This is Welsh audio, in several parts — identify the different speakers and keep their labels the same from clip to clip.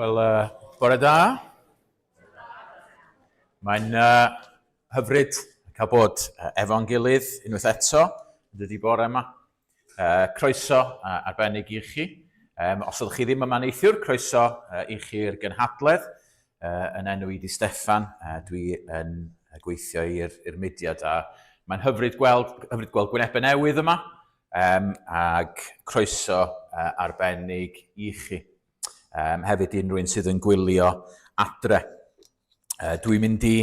Speaker 1: Wel, bore da. Mae'n hyfryd cael bod efo'n gilydd unwaith eto, yn dydi bore yma. Croeso arbennig i chi. Os ydych chi ddim yma neithiwr, croeso i chi'r gynhadledd. Yn enw i di Steffan, dwi yn gweithio i'r mudiad a mae'n hyfryd gweld, hyfryd gweld gwynebau newydd yma um, ag croeso arbennig i chi. Hefyd i unrhyw un sydd yn gwylio adre. Dwi'n mynd i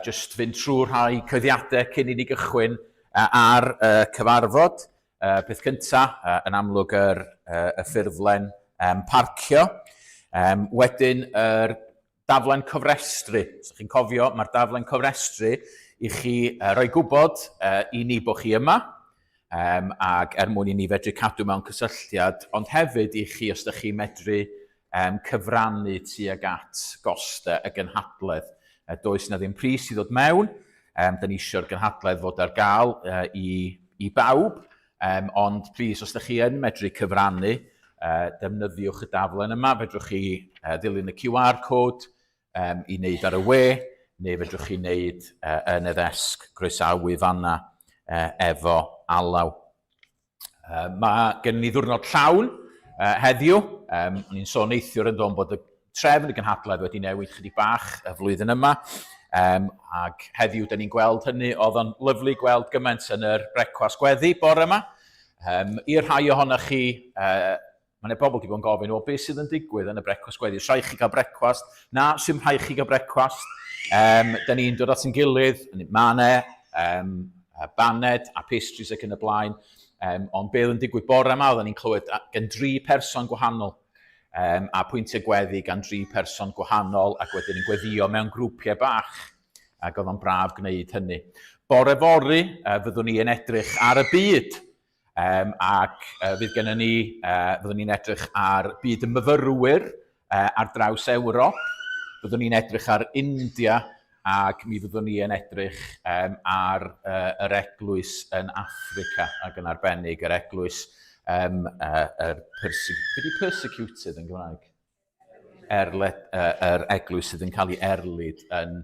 Speaker 1: just fynd trwy rhai cyhoeddiadau cyn i ni gychwyn ar y cyfarfod. Peth cyntaf, yn amlwg yr, y ffurflen parcio. Wedyn yr daflen cofrestru. Os ydych chi'n cofio, mae'r daflen cofrestru i chi roi gwybod i ni bod chi yma, ac er mwyn i ni fedru cadw mewn cysylltiad, ond hefyd i chi os ydych chi'n medru cyfrannu tuag at gostau y gynhadledd. Does na ddim pris i ddod mewn, da ni eisiau'r gynhadledd fod ar gael i, i bawb, ond plis, os ydych chi yn medru cyfrannu, defnyddiwch y daflen yma, fedrwch chi ddilyn y QR code i wneud ar y we, neu fedrwch chi wneud yn y ddesg groesawu fanna efo Alaw. Mae gen ni ddwrnod llawn heddiw. O'n i'n sôn neithiwr yn dod bod y trefn y gynhadledd wedi newid chydig bach y flwyddyn yma. Ac heddiw, da ni'n gweld hynny. Oedd o'n lyflu gweld gymaint yn yr brecwast gweddi bore yma. I'r rhai ohonoch chi, mae yna bobl wedi bod yn gofyn, o, beth sydd yn digwydd yn y brecwast gweddi? Os rhaid chi gael brecwast? Na, sy'n rhaid chi gael brecwast. Da ni'n dod at yn gilydd, mae yna baned a pastries ac yn y blaen. Ond beth yn digwydd bore yma, oedden ni'n clywed gan dri person gwahanol. A pwyntiau gweddi gan dri person gwahanol ac wedyn yn gweddio mewn grwpiau bach. Ac oedd o'n braf gwneud hynny. Bore fory, fyddwn ni yn edrych ar y byd. Um, ac fydd gennym ni, fyddwn ni'n edrych ar byd y myfyrwyr ar draws Ewrop, fyddwn ni'n edrych ar India ac mi fyddwn ni yn edrych um, ar yr eglwys yn Affrica ac yn arbennig yr eglwys um, yr perse be di persecuted yn Gymraeg? erled, yr eglwys sydd yn cael ei erlid yn,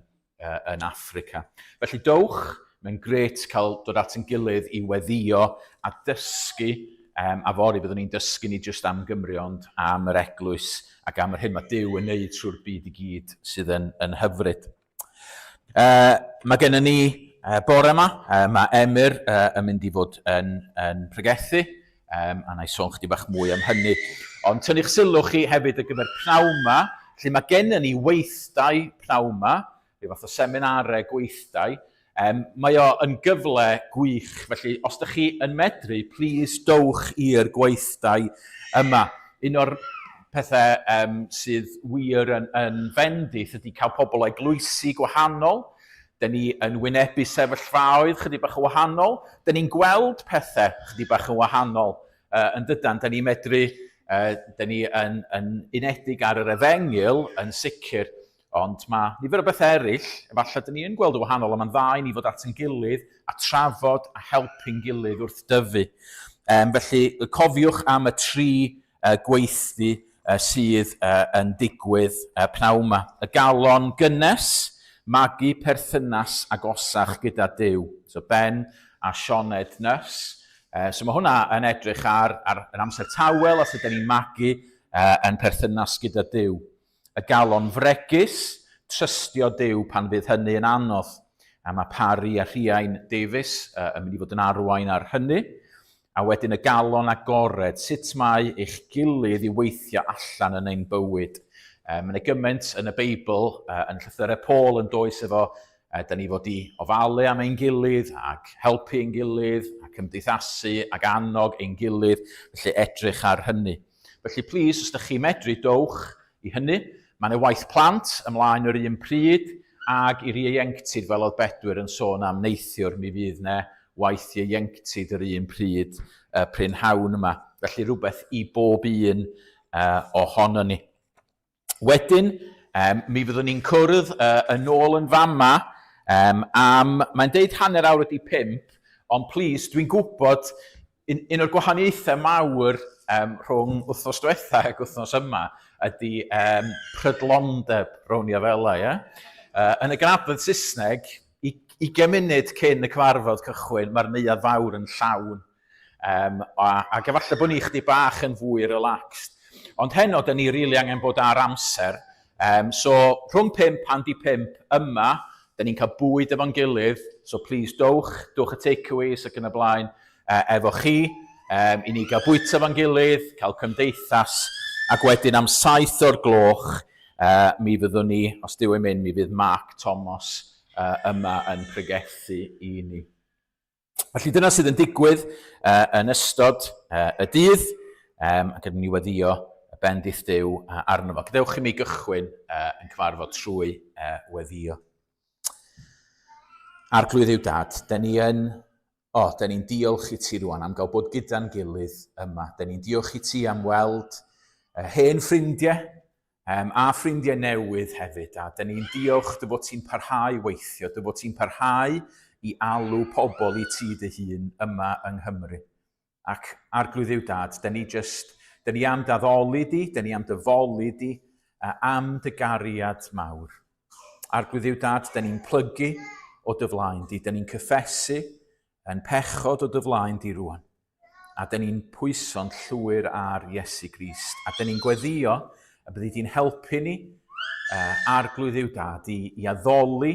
Speaker 1: yn Affrica. Felly dowch, mae'n gret cael dod at yn gilydd i weddio a dysgu, a fory byddwn ni'n dysgu ni jyst am Gymru ond am yr eglwys ac am yr hyn mae Duw yn neud trwy'r byd i gyd sydd yn, yn hyfryd. Mae gennym ni bore yma, mae Emyr yn mynd i fod yn, yn pregethu, a na i sôn chdi bach mwy am hynny. Ond tynnu'ch sylw chi hefyd ar gyfer pnawn yma, lle mae gennym ni weithdai pnawn yma, rhyw fath o seminarau gweithdai. Mae o yn gyfle gwych, felly os ydych chi yn medru, please dowch i'r gweithdai yma. Un o'r pethau sydd wir yn, yn fendith ydy cael pobl o eglwysi gwahanol. Dyn ni yn wynebu sefyllfaoedd chydig bach yn wahanol. Dyn ni'n gweld pethau chydig bach yn wahanol yn dydan. Dyn ni'n medru, dyn ni yn, yn unedig ar yr efengyl yn sicr, Ond mae nifer o bethau eraill, efallai dyn ni yn gweld y wahanol, ond mae'n dda i ni fod at ein gilydd a trafod a helpu'n gilydd wrth dyfu. Felly, cofiwch am y tri gweithdy sydd yn digwydd pnawn yma. Y galon gynnes, magu perthynas agosach gyda Duw. So Ben a Sioned Nuss. So mae hwnna yn edrych ar, ar yr amser tawel a sut dyn ni'n magu yn perthynas gyda Duw. Y galon fregus, trystio Duw pan fydd hynny yn anodd. A mae Parry a Rhiain Davies yn mynd i fod yn arwain ar hynny. A wedyn y galon agored, sut mae eich gilydd i weithio allan yn ein bywyd. Mae yna gymaint yn y Beibl, yn llythyrau Paul yn does efo, da ni fod i ofalu am ein gilydd ac helpu ein gilydd a cymdeithasu ac annog ein gilydd, felly edrych ar hynny. Felly plîs, os ydych chi'n medru, dowch i hynny. Mae yna waith plant ymlaen yr un pryd ag i'r ieuenctid, fel oedd Bedwyr yn sôn am neithiwr, mi fydd yna waith ieuenctid yr un pryd y prynhawn yma. Felly rhywbeth i bob un ohonon ni. Wedyn, mi fyddwn ni'n cwrdd yn ôl yn fama am, mae'n deud 5:30, ond plîs, dwi'n gwybod Un, un o'r gwahaniaethau mawr um, rhwng wythnos diwetha ac wythnos yma ydy um, prydlondeb rown i fela, ie? Yn y gynadledd Saesneg, i, 20 munud cyn y cyfarfod cychwyn, mae'r neuadd fawr yn llawn. Um, a, ac efallai bod ni chdi bach yn fwy relaxed. Ond heno, da ni rili really angen bod ar amser. Um, so, rhwng 5 and 5 yma, da ni'n cael bwyd efo'n gilydd, so please dowch, dowch y takeaways ac yn y blaen uh, efo chi, um, i ni gael bwyta efo'n gilydd, cael cymdeithas, ac wedyn am 7 o'r gloch, uh, mi fyddwn ni, os Duw yn mynd, mi fydd Mark Thomas uh, yma yn pregethu i ni. Felly dyna sydd yn digwydd uh, yn ystod uh, y dydd, um, ac ydyn ni weddio y bendith Duw uh, arno fo. Gadewch i mi gychwyn uh, yn cyfarfod trwy uh, weddio. Arglwydd yw dad, da ni yn, o, oh, da ni'n diolch i ti rwan am gael bod gyda'n gilydd yma. Da ni'n diolch i ti am weld uh, hen ffrindiau, Um, a ffrindiau newydd hefyd, a dyn ni'n diolch dy fod ti'n parhau weithio, dy fod ti'n parhau i alw pobl i ti dy hun yma yng Nghymru. Ac arglwydd yw dad, dyn ni just, dyn ni am daddoli di, dyn ni am dyfoli di, am dy gariad mawr. Arglwydd yw dad, dyn ni'n plygu o dy flaen di, dyn ni'n cyffesu yn pechod o dy flaen di rwan. A dyn ni'n pwyso'n llwyr ar Iesu Grist. A dyn ni'n gweddio y byddi di'n helpu ni, uh, arglwydd yw dad, i, i addoli,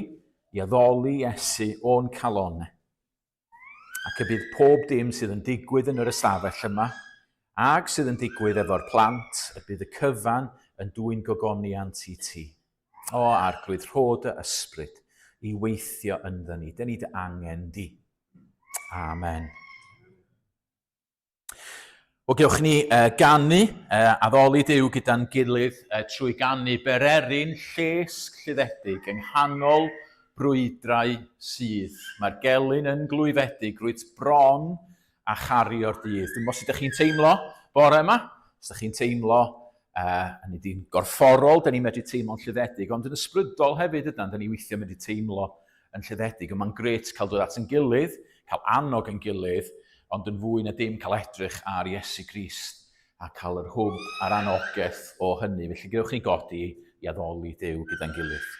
Speaker 1: i addoli Iesu o'n calonau. Ac y bydd pob dim sydd yn digwydd yn yr ystafell yma, ag sydd yn digwydd efo'r plant, y bydd y cyfan yn dwyn gogoniant i ti. O, arglwydd, rho dy ysbryd i weithio ynddo ni. Dyn ni dy angen di. Amen. Wel, gewch ni uh, ganu, uh, addoli Duw gyda'n gilydd uh, trwy ganu bererin llesg lluddedig yng nghanol brwydrau sydd. Mae'r gelyn yn glwyfedig, rwyt bron a chario'r dydd. Dwi'n gwybod sut ydych chi'n teimlo bore yma. Os ydych chi'n teimlo, uh, hynny di'n gorfforol, da ni'n medru teimlo'n lluddedig, ond yn ysbrydol hefyd ydan, da ni weithio medru teimlo yn lluddedig, ond mae'n gret cael dod at yn gilydd, cael annog yn gilydd, ond yn fwy na dim cael edrych ar Iesu Grist a cael yr hwb a'r anogaeth o hynny. Felly gewch chi godi i addoli Duw gyda'n gilydd.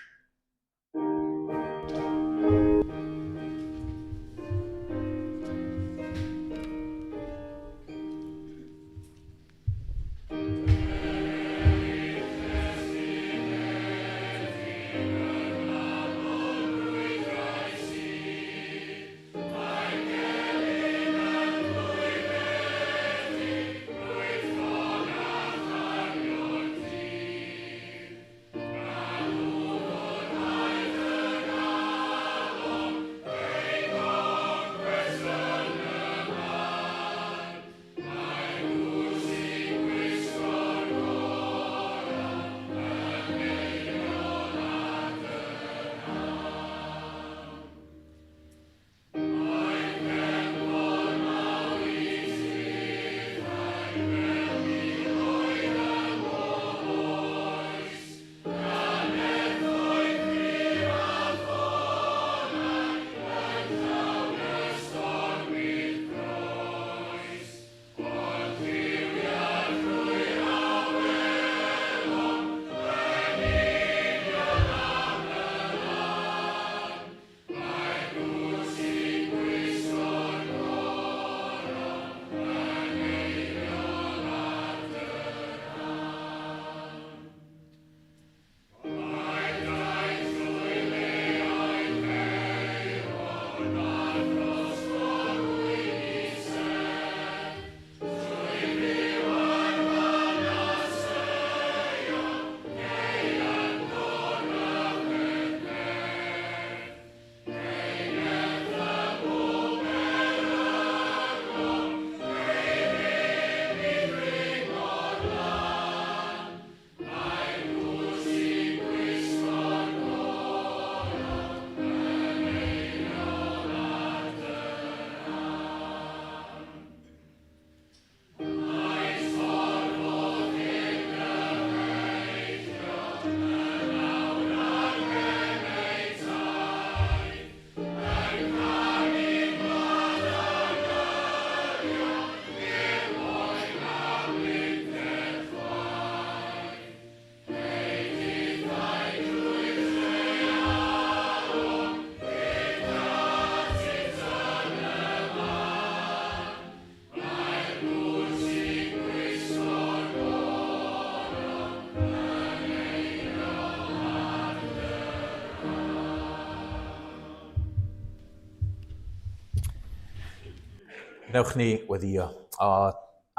Speaker 1: Wnewch ni weddio. O,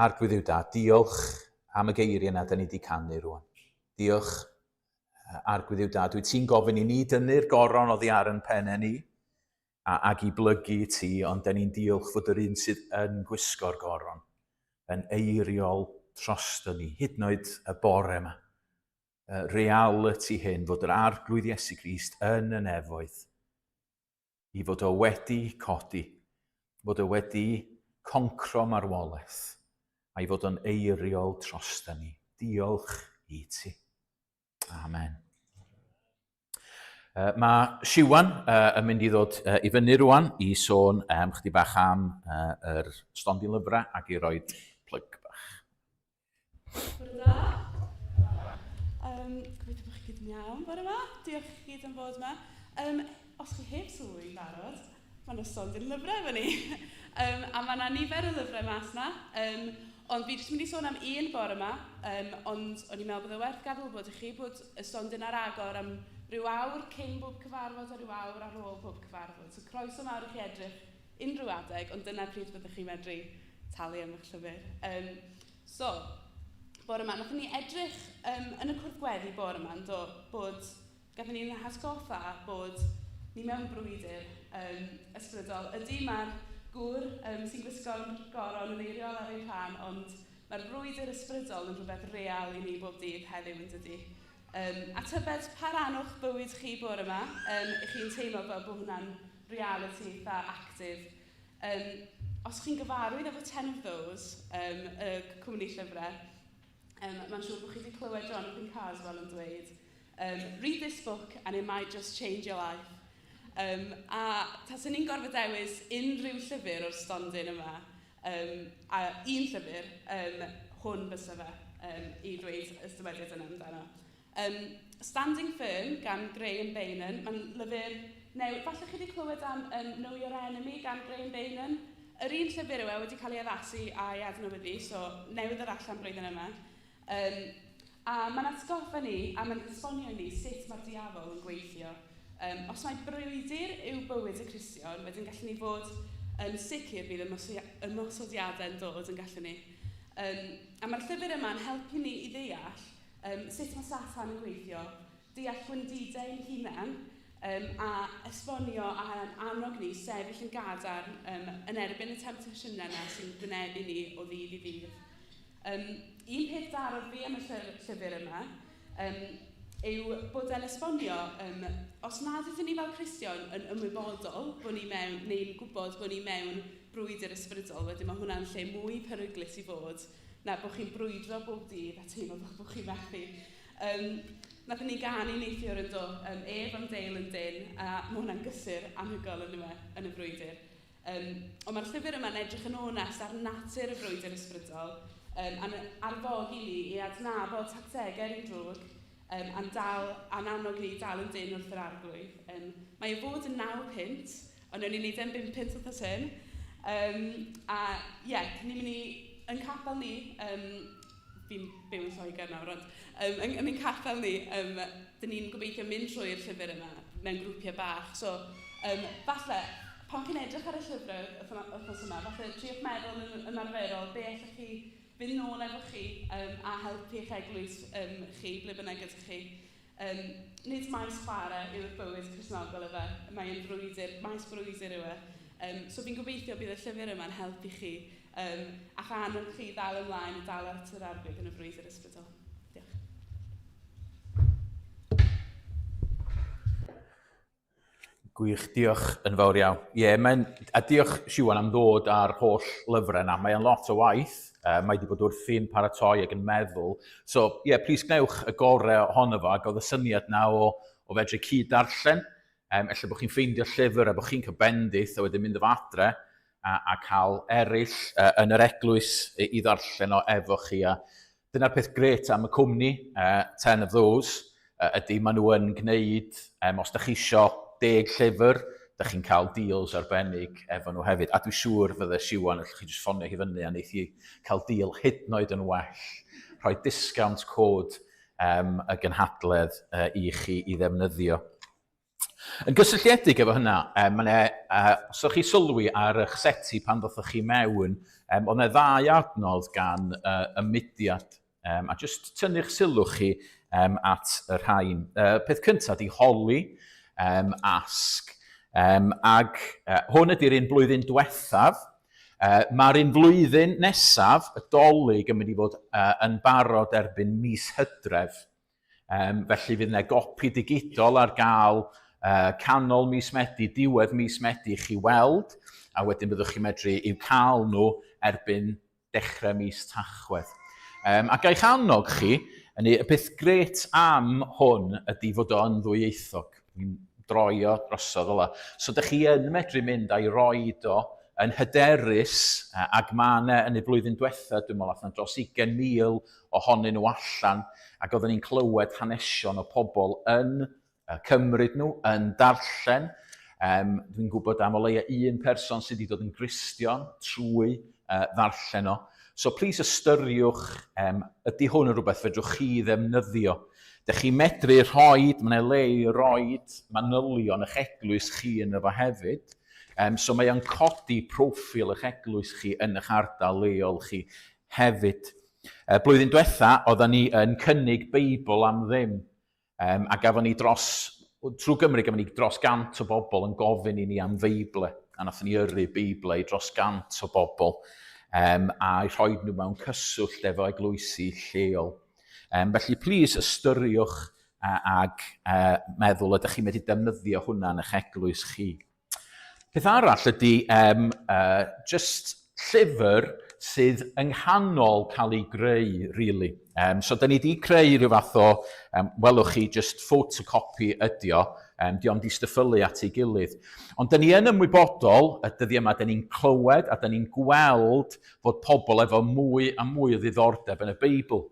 Speaker 1: Arglwydd yw da, diolch am y geiriau yna da ni wedi canu rwan. Diolch, Arglwydd yw da, dwi ti'n gofyn i ni dynnu'r goron oddi ar yn pennau ni, a, ag i blygu i ti, ond da ni'n diolch fod yr un sydd yn gwisgo'r goron yn eiriol drosto ni, hyd yn oed y bore yma. Reality hyn, fod yr Arglwydd Iesu Grist yn y nefoedd, i fod o wedi codi, fod o wedi concro marwolaeth, a'i fod o'n eiriol trosta ni. Diolch i ti. Amen. Uh, mae Siwan uh, yn mynd i ddod uh, i fyny rwan i sôn um, chydig bach am uh, yr stondin lyfrau ac i roi plug bach.
Speaker 2: Bore da. Um, gobeithio bod chi gyd yn iawn bore yma. Diolch i chi gyd am fod yma. Um, os chi heb sylwi yn barod, mae yna stondin lyfrau efo ni. um, a mae yna nifer o lyfrau mas yna. Um, ond fi jyst mynd i sôn am un bore yma, um, ond o'n i'n meddwl bod e werth gadael bod i chi bod y stondin ar agor am rhyw awr cyn bob cyfarfod a rhyw awr ar ôl pob cyfarfod. So croeso mawr i chi edrych unrhyw adeg, ond dyna pryd byddwch chi'n medru talu am eich llyfr. Um, so, bore yma, nathon ni edrych um, yn y cwrdd gweddi bore yma, yn do, bod, gathon ni'n hatgoffa bod ni mewn brwydr um, ysbrydol. Ydy, mae'r gŵr um, sy'n gwisgo'r goron yn eiriol ar ei rhan, ond mae'r brwydr ysbrydol yn rhywbeth real i ni bob dydd heddiw yn dydy. Um, a tybed pa ran o'ch bywyd chi bore yma, um, ych chi'n teimlo fel bod hwnna'n reality eitha actif. Um, os chi'n gyfarwydd efo Ten of Those, um, y cwmni llyfrau, um, mae'n siŵr bod chi wedi clywed Jonathan Carswell yn dweud, um, read this book and it might just change your life. Um, a taswn ni'n gorfod dewis unrhyw llyfr o'r stondin yma, um, a un llyfr, um, hwn fysa fe, um, i ddweud y dywediad yna amdano. Um, Standing Firm gan Graham Beynon. Mae'n lyfr newydd. Falle chi wedi clywed am um, Know Your Enemy gan Graham Beynon. Yr un llyfr yw e wedi cael ei addasu a'i adnewyddu, so newydd yr allan blwyddyn yma. Um, a mae'n atgoffa ni a mae'n esbonio i ni sut mae'r diafol yn gweithio. Um, os mae brwydr yw bywyd y Cristion, wedyn gallwn ni fod yn sicr bydd ymosodiadau'n dod yn gallwn ni. Um, a mae'r llyfr yma'n helpu ni i ddeall um, sut mae Satan yn gweithio, deall gwendidau ein hunan, um, a esbonio a annog ni sefyll yn gadarn um, yn erbyn y temptasiynau yna sy'n gwynebu ni o ddydd i ddydd. Um, un peth darodd fi am y llyfr yma um, yw bod e'n esbonio, um, os nad ydyn ni fel Cristion yn ymwybodol bod ni mewn, neu'n gwybod bod ni mewn brwydr ysbrydol, wedyn mae hwnna'n lle mwy peryglus i fod na bod chi'n brwydro bob dydd a teimlo fel bod chi'n methu. Um, Nathon ni ganu neithiwr yn do, um, ef am deil yn dyn, a mae hwnna'n gysur anhygoel yn, y, yn y frwydr. Um, ond mae'r llyfr yma'n edrych yn onest ar natur y frwydr ysbrydol, um, a'n arfogi ni i adnabod tactegau'r un drwg, um, a'n, dal, a'n annog ni i dal yn dyn wrth yr arglwydd. Um, mae e fod yn 9 punt, Ond newn ni wneud e'n 5 punt wythnos hyn. Um, a ie, yeah, ni'n mynd i, yn capel ni, um, fi'n byw yn Lloegr nawr, ond um, yn, yn ein capel ni, um, dyn ni'n gobeithio mynd trwy'r llyfr yma mewn grwpiau bach. So, um, falle, pan chi'n edrych ar y llyfrau wythnos yma, falle triwch meddwl yn ymarferol be allwch chi fynd nôl efo chi um, a helpu eich eglwys um, chi, ble bynnag ydych chi. Yym, nid maes chwarae yw'r bywyd Cristnogol ife, mae'n frwydr, maes brwydr yw e. Um, so fi'n gobeithio bydd y llyfr yma'n helpu chi um, a'ch annog chi ddal ymlaen a dal at yr arglwydd yn y frwydr ysbrydol. Diolch.
Speaker 1: Gwych, diolch yn fawr iawn. Ie, yeah, mae'n... A diolch, Siwan, am ddod â'r holl lyfrau yna. Mae'n lot o waith. Uh, mae wedi bod wrthi'n paratoi ac yn meddwl. So, ie, yeah, plis gwnewch y gorau ohono fo. Ac oedd y syniad na o, o fedru cyd-darllen. Um, ella bod chi'n ffeindio llyfr a bod chi'n cael bendith a wedyn mynd efo adre a, a cael eraill uh, yn yr eglwys i, i ddarllen o efo chi. A Dyna'r peth grêt am y cwmni, uh, Ten of Those, uh, ydy maen nhw yn gwneud, um, os da chi isio deg llyfr, da chi'n cael deals arbennig efo nhw hefyd. A dwi'n siŵr fydde Siwan, allwch chi jyst ffonio hi fyny a wneith hi cael deal hyd yn oed yn well. Rhoi discount code um, y gynhadledd uh, i chi i ddefnyddio. Yn gysylltiedig efo hynna, um, mae os ydych chi sylwi ar eich seti pan ddothoch chi mewn, um, oedd yna ddau adnodd gan y mudiad, um, a jyst tynnu'ch sylw chi um, at y rhain. Peth cyntaf di holi, um, ask, um, ag hwn ydy'r un blwyddyn diwethaf. Mae'r un flwyddyn nesaf, y dolyg, yn mynd i fod yn barod erbyn mis Hydref. Felly fydd yna gopi digidol ar gael canol mis Medi, diwedd mis Medi i chi weld, a wedyn byddwch chi'n medru i'w cael nhw erbyn dechrau mis Tachwedd. A gaich annog chi, y peth gret am hwn ydy fod o'n ddwyieithog. Ni'n droi o drosodd fel So dych chi yn medru mynd a'i roed o yn hyderus, ac mae yna yn y blwyddyn diwetha, dwi'n meddwl, allan dros 20,000 ohonyn nhw allan, ac oedden ni'n clywed hanesion o pobl yn cymryd nhw, yn darllen. Dwi'n gwybod am o leia un person sydd wedi dod yn Gristion trwy ddarllen o. So please ystyriwch, ydy hwn yn rhywbeth fedrwch chi ddefnyddio. Dych chi'n medru rhoi, mae yna le i roed manylion eich eglwys chi yn efo hefyd. So mae o'n codi proffil eich eglwys chi yn eich ardal leol chi hefyd. Blwyddyn diwetha, oedden ni yn cynnig Beibl am ddim. A gafon ni dros, trwy Gymru, gafon ni dros 100 o bobl yn gofyn i ni am Feible. A nathon ni yrru Beible i dros 100 o bobl a rhoi nhw mewn cyswllt efo eglwysi lleol. Felly, plis ystyriwch ag meddwl ydych chi'n medru defnyddio hwnna yn eich eglwys chi. Peth arall ydy just llyfr sydd yng nghanol cael ei greu, really. So, da ni wedi creu rhyw fath o, welwch chi, just photocopy ydi o, di o'm di styffylu at ei gilydd. Ond da ni yn ymwybodol, y dyddiau yma, da ni'n clywed a da ni'n gweld fod pobl efo mwy a mwy o ddiddordeb yn y Beibl.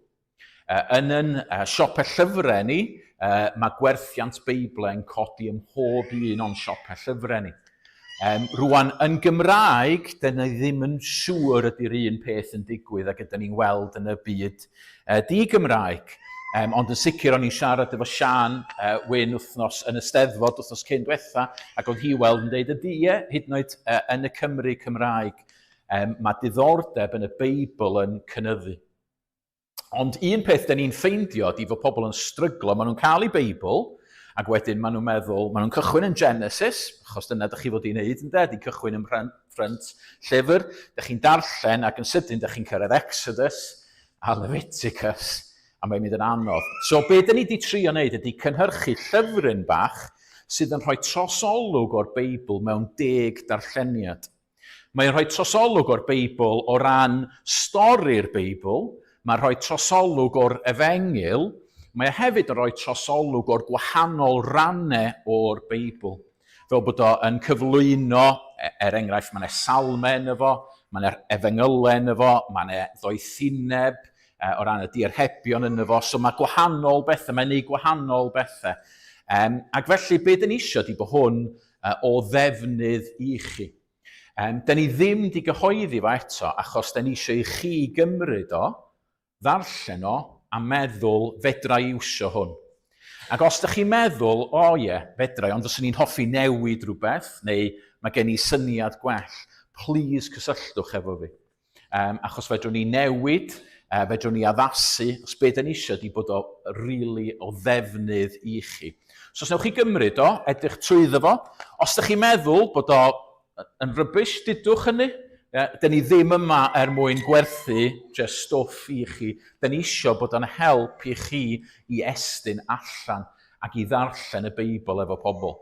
Speaker 1: Yn yn siopau llyfrau ni, mae gwerthiant Beiblau yn codi ym mhob un o'n siopau llyfrau ni. Rwan, yn Gymraeg, dyn ni ddim yn siŵr ydy'r un peth yn digwydd ag ydyn ni'n weld yn y byd di-Gymraeg. Ond yn sicr, o'n i'n siarad efo Sian Wyn wythnos yn y Steddfod, wythnos cyn diwetha, ac oedd hi weld yn deud, ydy, ie, hyd yn oed yn y Cymru Cymraeg, mae diddordeb yn y Beibl yn cynyddu. Ond un peth da ni'n ffeindio ydy fod pobl yn stryglo, maen nhw'n cael eu Beibl, ac wedyn maen nhw'n meddwl, maen nhw'n cychwyn yn Genesis, achos dyna ydych chi fod i'n neud, ynde, di cychwyn yn ffrynt llyfr, ydych chi'n darllen ac yn sydyn ydych chi'n cyrraedd Exodus a Leviticus, a mae'n mynd yn anodd. So be dyn ni wedi trio wneud ydy cynhyrchu llyfryn bach sydd yn rhoi trosolwg o'r Beibl mewn 10 darlleniad. Mae'n rhoi trosolwg o'r Beibl o ran stori'r Beibl, mae'n rhoi trosolwg o'r Efengyl, mae e hefyd yn rhoi trosolwg o'r gwahanol rannau o'r Beibl. Fel bod o yn cyflwyno, e, er enghraifft, mae yna salmau yno fo, mae yna efengylau yno fo, mae yna ddoethineb e, o ran y diarhebion yno fo, so mae gwahanol bethau, mae'n neud gwahanol bethau. Ac felly, be dyn ni eisiau ydy bod hwn o ddefnydd i chi. Da ni ddim di gyhoeddi fo eto, achos da ni eisiau i chi gymryd o, ddarllen o, a meddwl, fedra i iwsio hwn. Ac os da chi'n meddwl, o oh, ie, yeah, fedra i, ond fyswn i'n hoffi newid rhywbeth, neu mae gen i syniad gwell, please cysylltwch efo fi. Achos fedrwn ni newid, fedrwn ni addasu, os be da ni eisiau di bod o really o ddefnydd i chi. So os newch chi gymryd o, edrych trwyddo fo, os da chi'n meddwl bod o yn rybys, dudwch hynny. Da ni ddim yma er mwyn gwerthu just stwff i chi. Da ni eisiau bod o'n help i chi i estyn allan ac i ddarllen y Beibl efo pobl.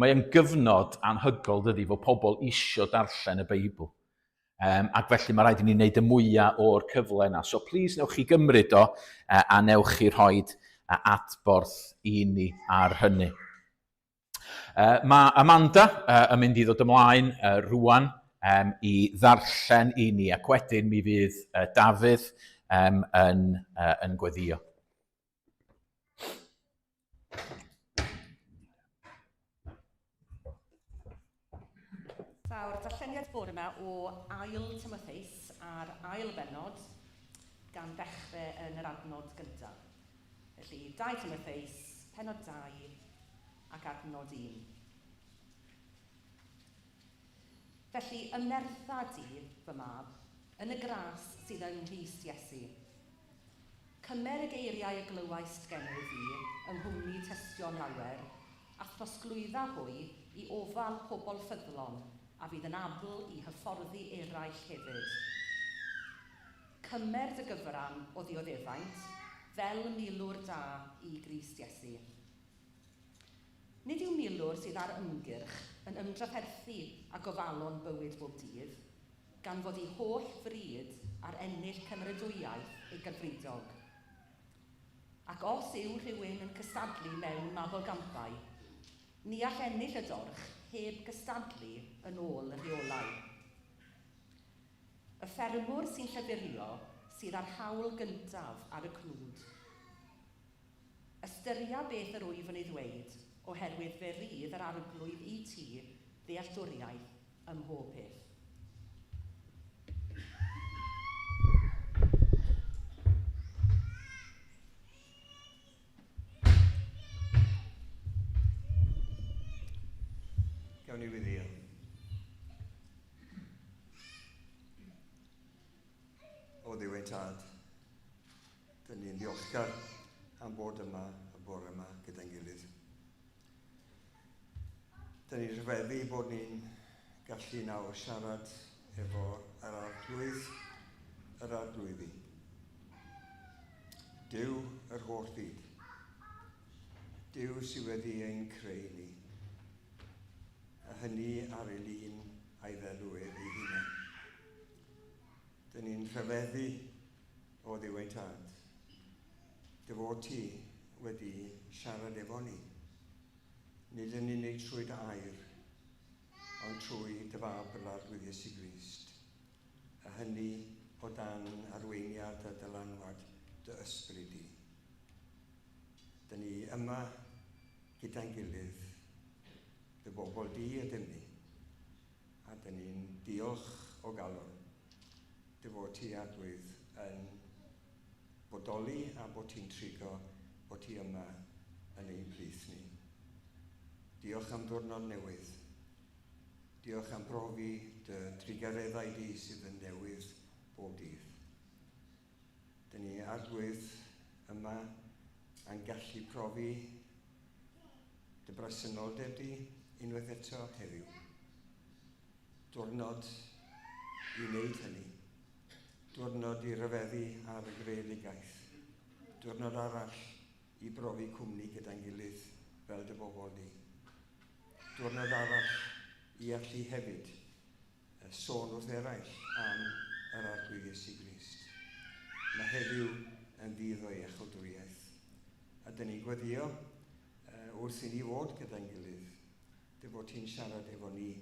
Speaker 1: Mae yn gyfnod anhygoel, dydy, fod pobl isio darllen y Beibl. Ac felly mae rhaid i ni wneud y mwyaf o'r cyfle yna. So please newch chi gymryd o a newch chi rhoi adborth i ni ar hynny. Mae Amanda yn mynd i ddod ymlaen rwan i ddarllen i ni ac wedyn mi fydd Dafydd yn gweddio.
Speaker 3: Daw'r darlleniad bore yma o Ail Timotheus a'r ail bennod, gan ddechrau yn yr adnod gyntaf. Felly, 2 Timotheus, pennod 2, ac adnod 1. Felly ymnertha di, fy mab, yn y gras sydd yng Nghrist Iesu. Cymer y geiriau y glywaist gennyf fi yng nghwmni tystion lawer, a throsglwydda hwy i ofal pobl ffyddlon a fydd yn abl i hyfforddi eraill hefyd. Cymer dy gyfran o ddioddefaint fel milwr da i Grist Iesu. Nid yw milwr sydd ar ymgyrch yn ymdrafferthu â gofalon bywyd bob dydd, gan fod ei holl fryd ar ennill cymeradwyaeth ei gadfridog. Ac os yw rhywun yn cystadlu mewn mabolgampau, ni all ennill y dorch heb gystadlu yn ôl y rheolau. Y ffermwr sy'n llafurio sydd â'r hawl gyntaf ar y cnwd. Ystyria beth yr wyf yn ei ddweud, oherwydd fe rydd yr Arglwydd i ti ddealltwriaeth ym mhob peth.
Speaker 4: Gawn ni wyddio. O Dduw ein Tad, dyn ni'n ddiolchgar am bod yma y bore yma gyda'n gilydd. Dyn ni'n rhyfeddu bod ni'n gallu nawr siarad efo yr arglwydd, yr arglwyddi. Duw yr holl fyd. Duw sydd wedi ein creu ni. A hynny ar ei lun a'i ddelw ef ei hunan. Dyn ni'n rhyfeddu o Dduw ein Tad. Dy fod ti wedi siarad efo ni. Nid yn unig trwy dy air, ond trwy dy fab yr Arglwydd Iesu Grist, a hynny o dan arweiniad a dylanwad dy ysbryd di. Dyn ni yma gyda'n gilydd, dy bobl di ydym ni, a dyn ni'n diolch o galon dy fod ti, Arglwydd, yn bodoli a bod ti'n trigo bod ti yma yn ein plith ni. Diolch am ddwrnod newydd. Diolch am brofi dy drugareddau di sydd yn newydd bob dydd. Dyn ni, Arglwydd, yma a'n gallu profi dy bresenoldeb di unwaith eto heddiw. Diwrnod i wneud hynny. Diwrnod i ryfeddu ar y greadigaeth. Diwrnod arall i brofi cwmni gyda'n gilydd fel dy bobl di. Diwrnod arall i allu hefyd sôn wrth eraill am yr Arglwydd Iesu Grist. Mae heddiw yn ddydd o iachawdwriaeth. A dyn ni'n gweddio wrth i ni fod gyda'n gilydd, dy fod ti'n siarad efo ni,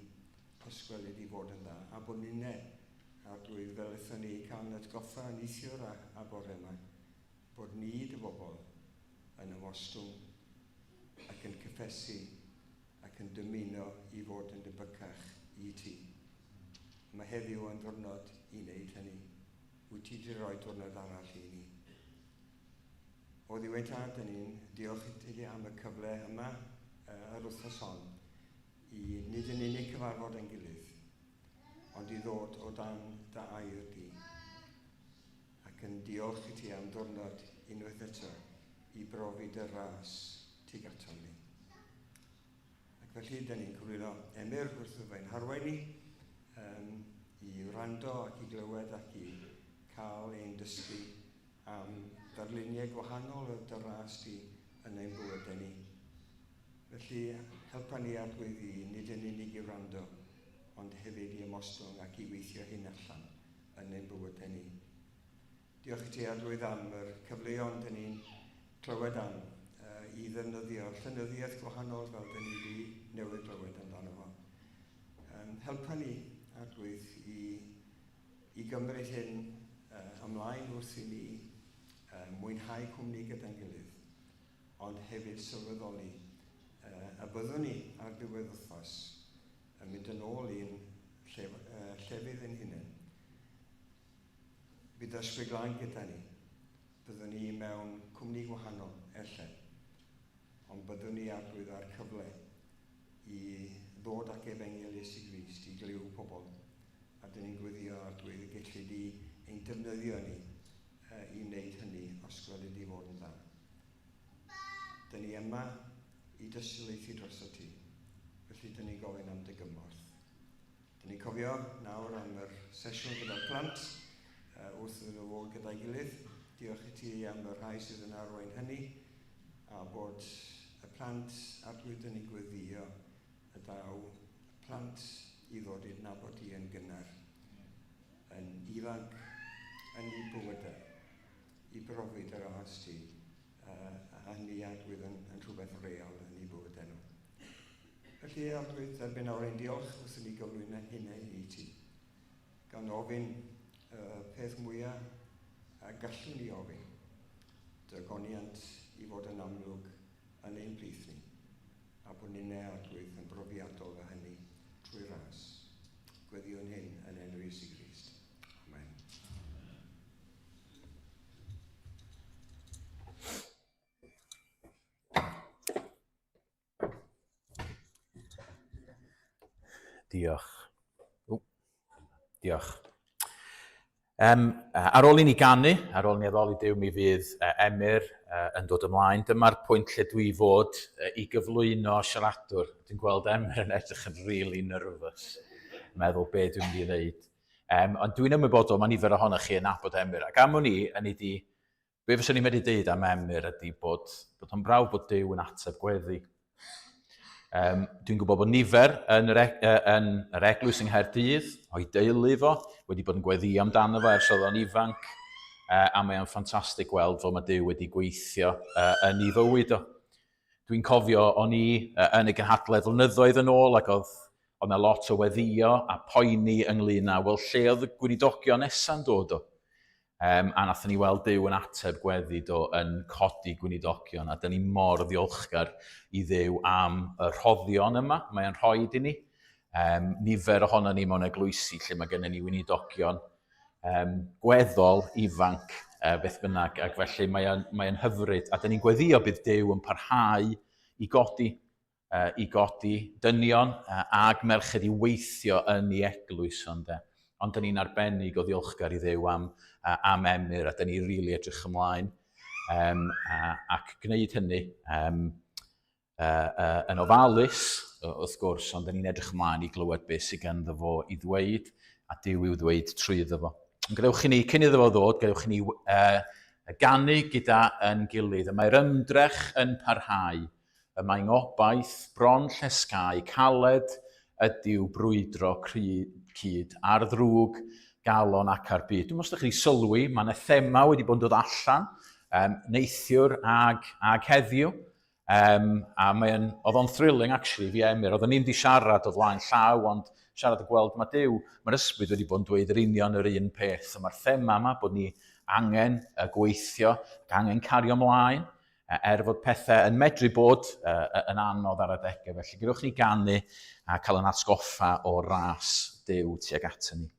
Speaker 4: os gweli di fod yn dda, a bod ninne, Arglwydd, fel ethon ni cael yn atgoffa neithiwr a, a bore yma, bod ni, dy bobl, yn ymostwng ac yn cyffesu ac yn dymuno i fod yn debycach i ti. Mae heddiw yn ddwrnod i wneud hynny. Wyt ti wedi rhoi diwrnod arall i ni. O Dduw ein Tad, dyn ni'n diolch i ti am y cyfle yma yr wythnos hon i nid yn unig cyfarfod ein gilydd, ond i ddod o dan dy air di. Ac yn diolch i ti am ddwrnod unwaith eto i brofi dy ras tuag atom ni. Ac felly, dyn ni'n cyflwyno Emyr wrth fe'n harwain ni um, i wrando ac i glywed ac i cael ein dysgu am ddarluniau gwahanol o dy ras di yn ein bywydau ni. Felly, helpa ni Arglwydd i nid yn unig i wrando, ond hefyd i ymostwng ac i weithio hyn allan yn ein bywydau ni. Diolch i ti, Arglwydd, am yr cyfleon dyn ni'n clywed am uh, i ddefnyddio llenyddiaeth gwahanol fel dyn ni wedi newydd glywed amdano fo. Um, helpa ni, Arglwydd, i, i gymryd hyn uh, ymlaen wrth i ni uh, mwynhau cwmni gyda'n gilydd, ond hefyd sylweddoli uh, y byddwn ni ar ddiwedd wythnos yn mynd yn ôl i'n llef, uh, llefydd ein hunain. Bydd Ysbryd Glân gyda ni. Byddwn ni mewn cwmni gwahanol, ella. Ond byddwn ni arglwydd â'r cyfle i ddod ac efengyl Iesu Grist i glyw pobl. A dyn ni'n gweddio arglwydd y gelli di ein defnyddio ni i wneud hynny os gweli di fod yn dda. Dyn ni yma i dystiolaethu drosto ti, felly dyn ni'n gofyn am dy gymorth. Dyn ni'n cofio nawr am yr sesiwn gyda'r plant wrth iddyn nhw fod gyda'i gilydd. Diolch i ti am y rhai sydd yn arwain hynny a bod y plant arglwydd dyn ni'n gweddio y daw y plant i ddod i'r nabod di yn gynnar, yn ifanc, yn eu bywydau, i brofi dy ras ti, a hynny arglwydd yn, yn rhywbeth real yn eu bywydau nhw. Felly, Arglwydd, derbyn nawr ein diolch wrth i ni gyflwyno hynny i ti, gan ofyn y peth mwyaf a gallwn ni ofyn, dy goniant i fod yn amlwg yn ein plith ni, a bod ninnau, Arglwydd, yn brofiadol o hynny trwy ras. Gweddiwn hyn yn enw Iesu Grist. Amen.
Speaker 1: Diolch. O, diolch. Um, ar ôl i ni ganu, ar ôl i ni addoli Duw, mi fydd Emyr yn dod ymlaen. Dyma'r pwynt lle dwi fod i gyflwyno siaradwr. Dwi'n gweld Emyr yn edrych yn really nervous, meddwl be dwi'n mynd i ddeud. Um, ond dwi'n ymwybodol, mae nifer ohonoch chi yn nabod Emyr. Ac am wn i, yn i di Be fyswn i'n medru deud am Emyr ydy bod, bod o'n brawf bod Duw yn ateb gweddi. Um, dwi'n gwybod bod nifer yn yr, e yn yr eglwys yng Nghaerdydd, o'i deulu fo, wedi bod yn gweddio amdano fo ers oedd o'n ifanc, a mae o'n ffantastig gweld fel mae Duw wedi gweithio yn ei fywyd o. Dwi'n cofio o'n i yn y gynhadledd flynyddoedd yn ôl ac oedd oedd 'na lot o weddïo a poeni ynglyn â, wel, lle oedd y gweinidogion nesa'n dod o? Um, a nathon ni weld Duw yn ateb gweddi do yn codi gweinidogion, a dyn ni mor ddiolchgar i Dduw am y rhoddion yma mae o'n rhoi i ni. Um, nifer ohono ni mewn eglwysi lle mae gennym ni weinidogion um, gweddol ifanc, beth bynnag, ac felly mae'n mae hyfryd. A dyn ni'n gweddio bydd Duw yn parhau i godi i godi dynion ag merched i weithio yn ei eglwys ond e. Ond dyn ni'n arbennig o ddiolchgar i Dduw am, am Emyr a dyn ni'n rili really edrych ymlaen um, a, ac gwneud hynny um, yn ofalus, wrth gwrs, ond dyn ni'n edrych ymlaen i glywed beth sydd ganddo fo i ddweud a Duw i'w ddweud trwyddo fo. Ond gadewch i ni, cyn iddo fo ddod, gadewch i ni ganu gyda yn gilydd. Y mae'r ymdrech yn parhau Y mae ngobaith bron llesgau caled ydyw brwydro cyd ar ddrwg galon ac ar byd. Dwi'n meddwl os ydych chi sylwi, mae yna thema wedi bod yn dod allan um, neithiwr ag, ag heddiw. Um, a mae'n, oedd o'n thrilling actually fi Emyr, oedden ni'n di siarad o flaen llaw, ond siarad y gweld mae Duw, mae'r ysbryd wedi bod yn dweud yr union yr un peth. So mae'r thema yma bod ni angen gweithio, ac angen cario ymlaen, er fod pethau yn medru bod yn anodd ar adegau. Felly gadewch ni ganu a cael yn atgoffa o ras Duw tuag ato ni.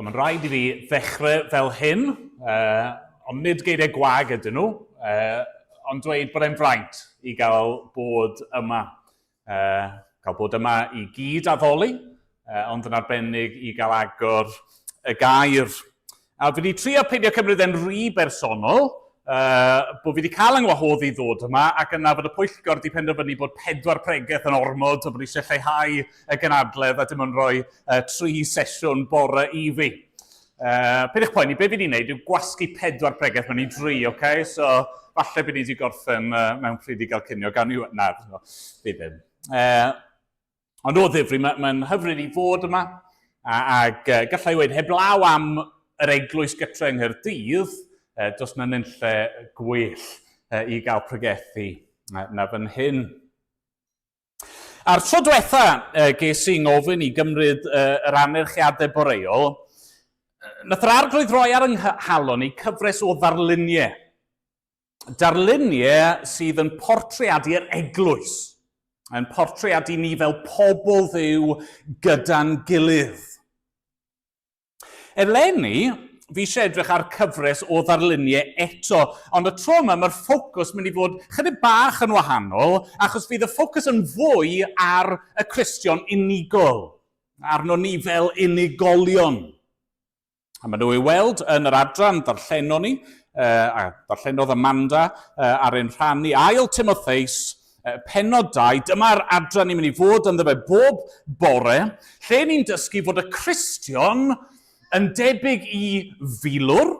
Speaker 5: Wel, mae'n rhaid i fi ddechrau fel hyn, uh, ond nid geiriau gwag ydyn nhw, uh, ond dweud bod e'n fraint i gael bod yma. Uh, cael bod yma i gyd addoli, uh, ond yn arbennig i gael agor y gair. A fi wedi trio peidio cymryd e'n rhy bersonol, uh, bod fi wedi cael yng ngwahodd i ddod yma, ac yna fod y pwyllgor wedi penderfynu bod pedwar pregeth yn ormod, a bod eisiau lleihau y gynadledd a dim ond rhoi uh, tri sesiwn bore i fi. Uh, peidiwch poeni, be fi wedi wneud yw gwasgu pedwar pregeth mewn i dri, oce? Okay? So, falle bydd ni wedi gorffen uh, mewn pryd i gael cinio gan i... Na, no, fi ddim. Uh, Ond o ddifri, mae'n ma hyfryd i fod yma, a, ac uh, gallai weud, heblaw am yr eglwys gytre yng Nghaerdydd, uh, does na nunlle gwell uh, i gael pregethu uh, na fan hyn. A'r tro diwetha uh, ges i'n ngofyn i gymryd uh, yr anerchiadau boreol, nath yr arglwydd roi ar yng nghalon i cyfres o ddarluniau. Darluniau sydd yn portreadu'r eglwys, yn portreadu ni fel pobl ddiw gyda'n gilydd. Eleni, fi eisiau edrych ar cyfres o ddarluniau eto, ond y tro yma mae'r ffocws mynd i fod chydig bach yn wahanol, achos fydd y ffocws yn fwy ar y Cristion unigol, arno ni fel unigolion. A maen nhw i weld yn yr adran darllenon ni, uh, a darllenodd Amanda uh, ar ein rhan ni, ail Timotheus, uh, penod 2, dyma'r adran ni'n mynd i fod ynddo fe bob bore, lle ni'n dysgu fod y Cristion yn debyg i filwr,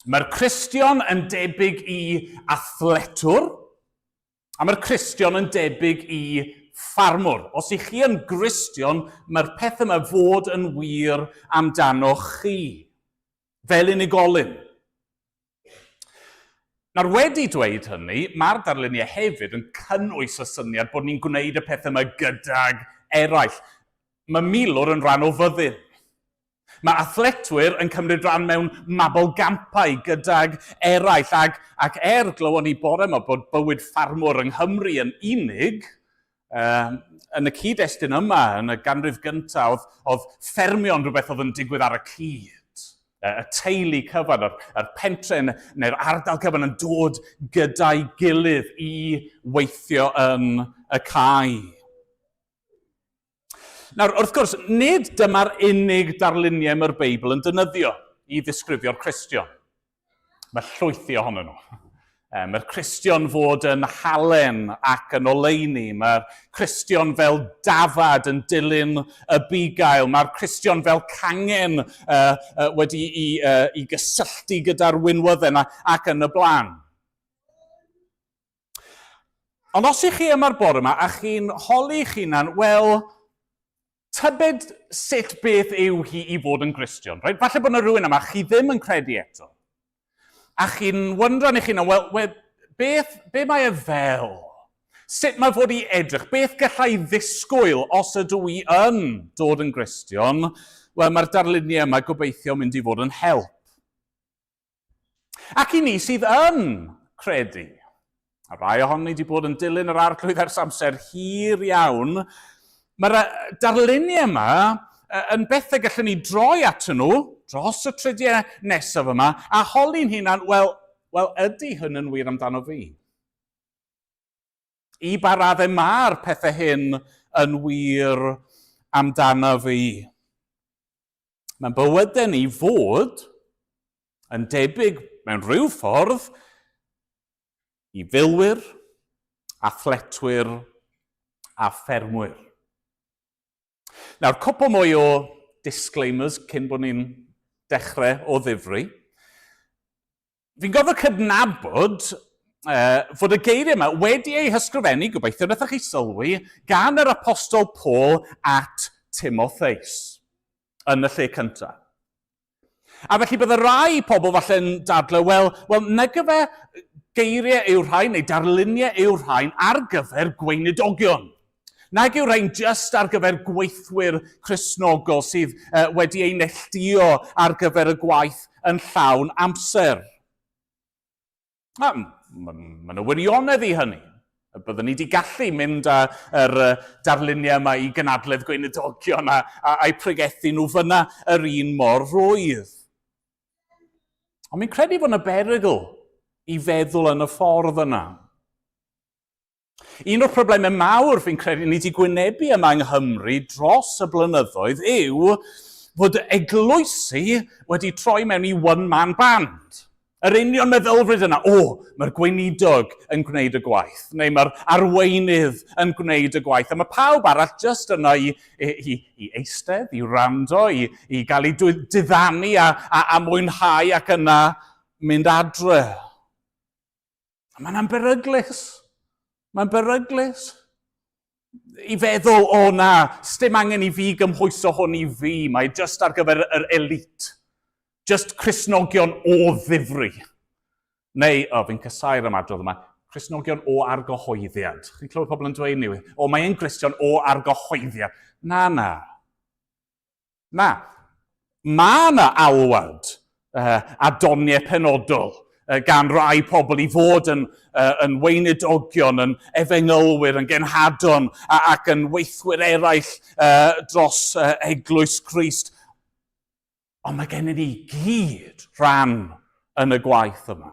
Speaker 5: mae'r Cristion yn debyg i athletwr, A mae'r Cristion yn debyg i ffarmwr. Os ych chi yn Gristion, mae'r peth yma fod yn wir amdanoch chi, fel unigolyn. Nawr, wedi dweud hynny, mae'r darluniau hefyd yn cynnwys y syniad bod ni'n gwneud y peth yma gydag eraill. Mae milwr yn rhan o fyddin. Mae athletwyr yn cymryd rhan mewn mabolgampau gydag eraill, ac, ac er glywon ni bore yma bod bywyd ffarmwr yng Nghymru yn unig, uh, yn y cyd-destun yma, yn y ganrif gyntaf, oedd, oedd ffermio'n rhywbeth oedd yn digwydd ar y cyd. Y teulu cyfan, yr, yr pentre neu'r ardal cyfan yn dod gyda'i gilydd i weithio yn y cae. Nawr, wrth gwrs, nid dyma'r unig darluniau mae'r Beibl yn defnyddio i ddisgrifio'r Cristion. Mae llwythi ohonyn nhw. Mae'r Cristion fod yn halen ac yn oleuni. Mae'r Cristion fel dafad yn dilyn y bugail. Mae'r Cristion fel cangen uh, uh, wedi i, uh, i gysylltu gyda'r winwydden ac yn y blaen. Ond os ych chi yma'r bore yma a chi'n holi eich hunan, wel, tybed sut beth yw hi i fod yn Gristion, right? Falle bod yna rhywun yma chi ddim yn credu eto. A chi'n wyndran eich hunan, wel, wel beth, be mae e fel? Sut mae fod i edrych? Beth gallai ddisgwyl os ydw i yn dod yn Gristion? Wel, mae'r darluniau yma gobeithio mynd i fod yn help. Ac i ni sydd yn credu, a rai ohonon ni wedi bod yn dilyn yr arglwydd ers amser hir iawn, mae'r darluniau yma yn bethau gallwn ni droi atyn nhw dros y tridiau nesaf yma a holi'n hunan, wel, wel ydy hyn yn wir amdano fi? I ba raddau mae'r pethau hyn yn wir amdano fi? Mae'n bywydau ni fod yn debyg mewn rhyw ffordd i filwyr, athletwyr a ffermwyr. Nawr, cwpl mwy o disclaimers cyn bod ni'n dechrau o ddifri. Fi'n gorfod cydnabod uh, fod y geiriau yma wedi eu hysgrifennu, gobeithio wnaethoch chi sylwi, gan yr apostol Paul at Timotheus yn y lle cyntaf. A felly bydde rai pobl falle'n dadlau, wel, wel nag yfe geiriau yw'r rhain, neu darluniau yw'r rhain ar gyfer gweinidogion. Nag yw'r rhain jyst ar gyfer gweithwyr Cristnogol sydd uh, wedi eu neilltuo ar gyfer y gwaith yn llawn amser. Mae ma, ma yna wirionedd i hynny. Byddwn ni wedi gallu mynd â'r darluniau yma i gynadledd gweinidogion a, a, a'i pregethu nhw fyna yr un mor rwydd. Ond mi'n credu bod yna berygl i feddwl yn y ffordd yna. Un o'r problemau mawr fi'n credu ni wedi gwynebu yma yng Nghymru dros y blynyddoedd yw fod eglwysi wedi troi mewn i one-man band. Yr union meddylfryd yna, o, mae'r gweinidog yn gwneud y gwaith, neu mae'r arweinydd yn gwneud y gwaith, a mae pawb arall jyst yno i, i, i, i eistedd, i wrando, i, i gael ei diddanu a, a, a mwynhau ac yna mynd adre. A mae'n beryglus. Mae'n beryglus. I feddwl, o na, sdim angen i fi gymhwyso hwn i fi, mae jyst ar gyfer yr elite. Just Cristnogion o ddifri. Neu, o, fi'n casau'r ymadrodd yma, Cristnogion o argyhoeddiad. Chi'n clywed pobl yn dweud ni, o, mae e'n Gristion o argyhoeddiad. Na, na. Na, mae yna alwad uh, a doniau penodol uh, gan rai pobl i fod yn, uh, yn weinidogion, yn efengylwyr, yn genhadon a, ac yn weithwyr eraill uh, dros uh, eglwys Crist. Ond mae gennym ni gyd rhan yn y gwaith yma.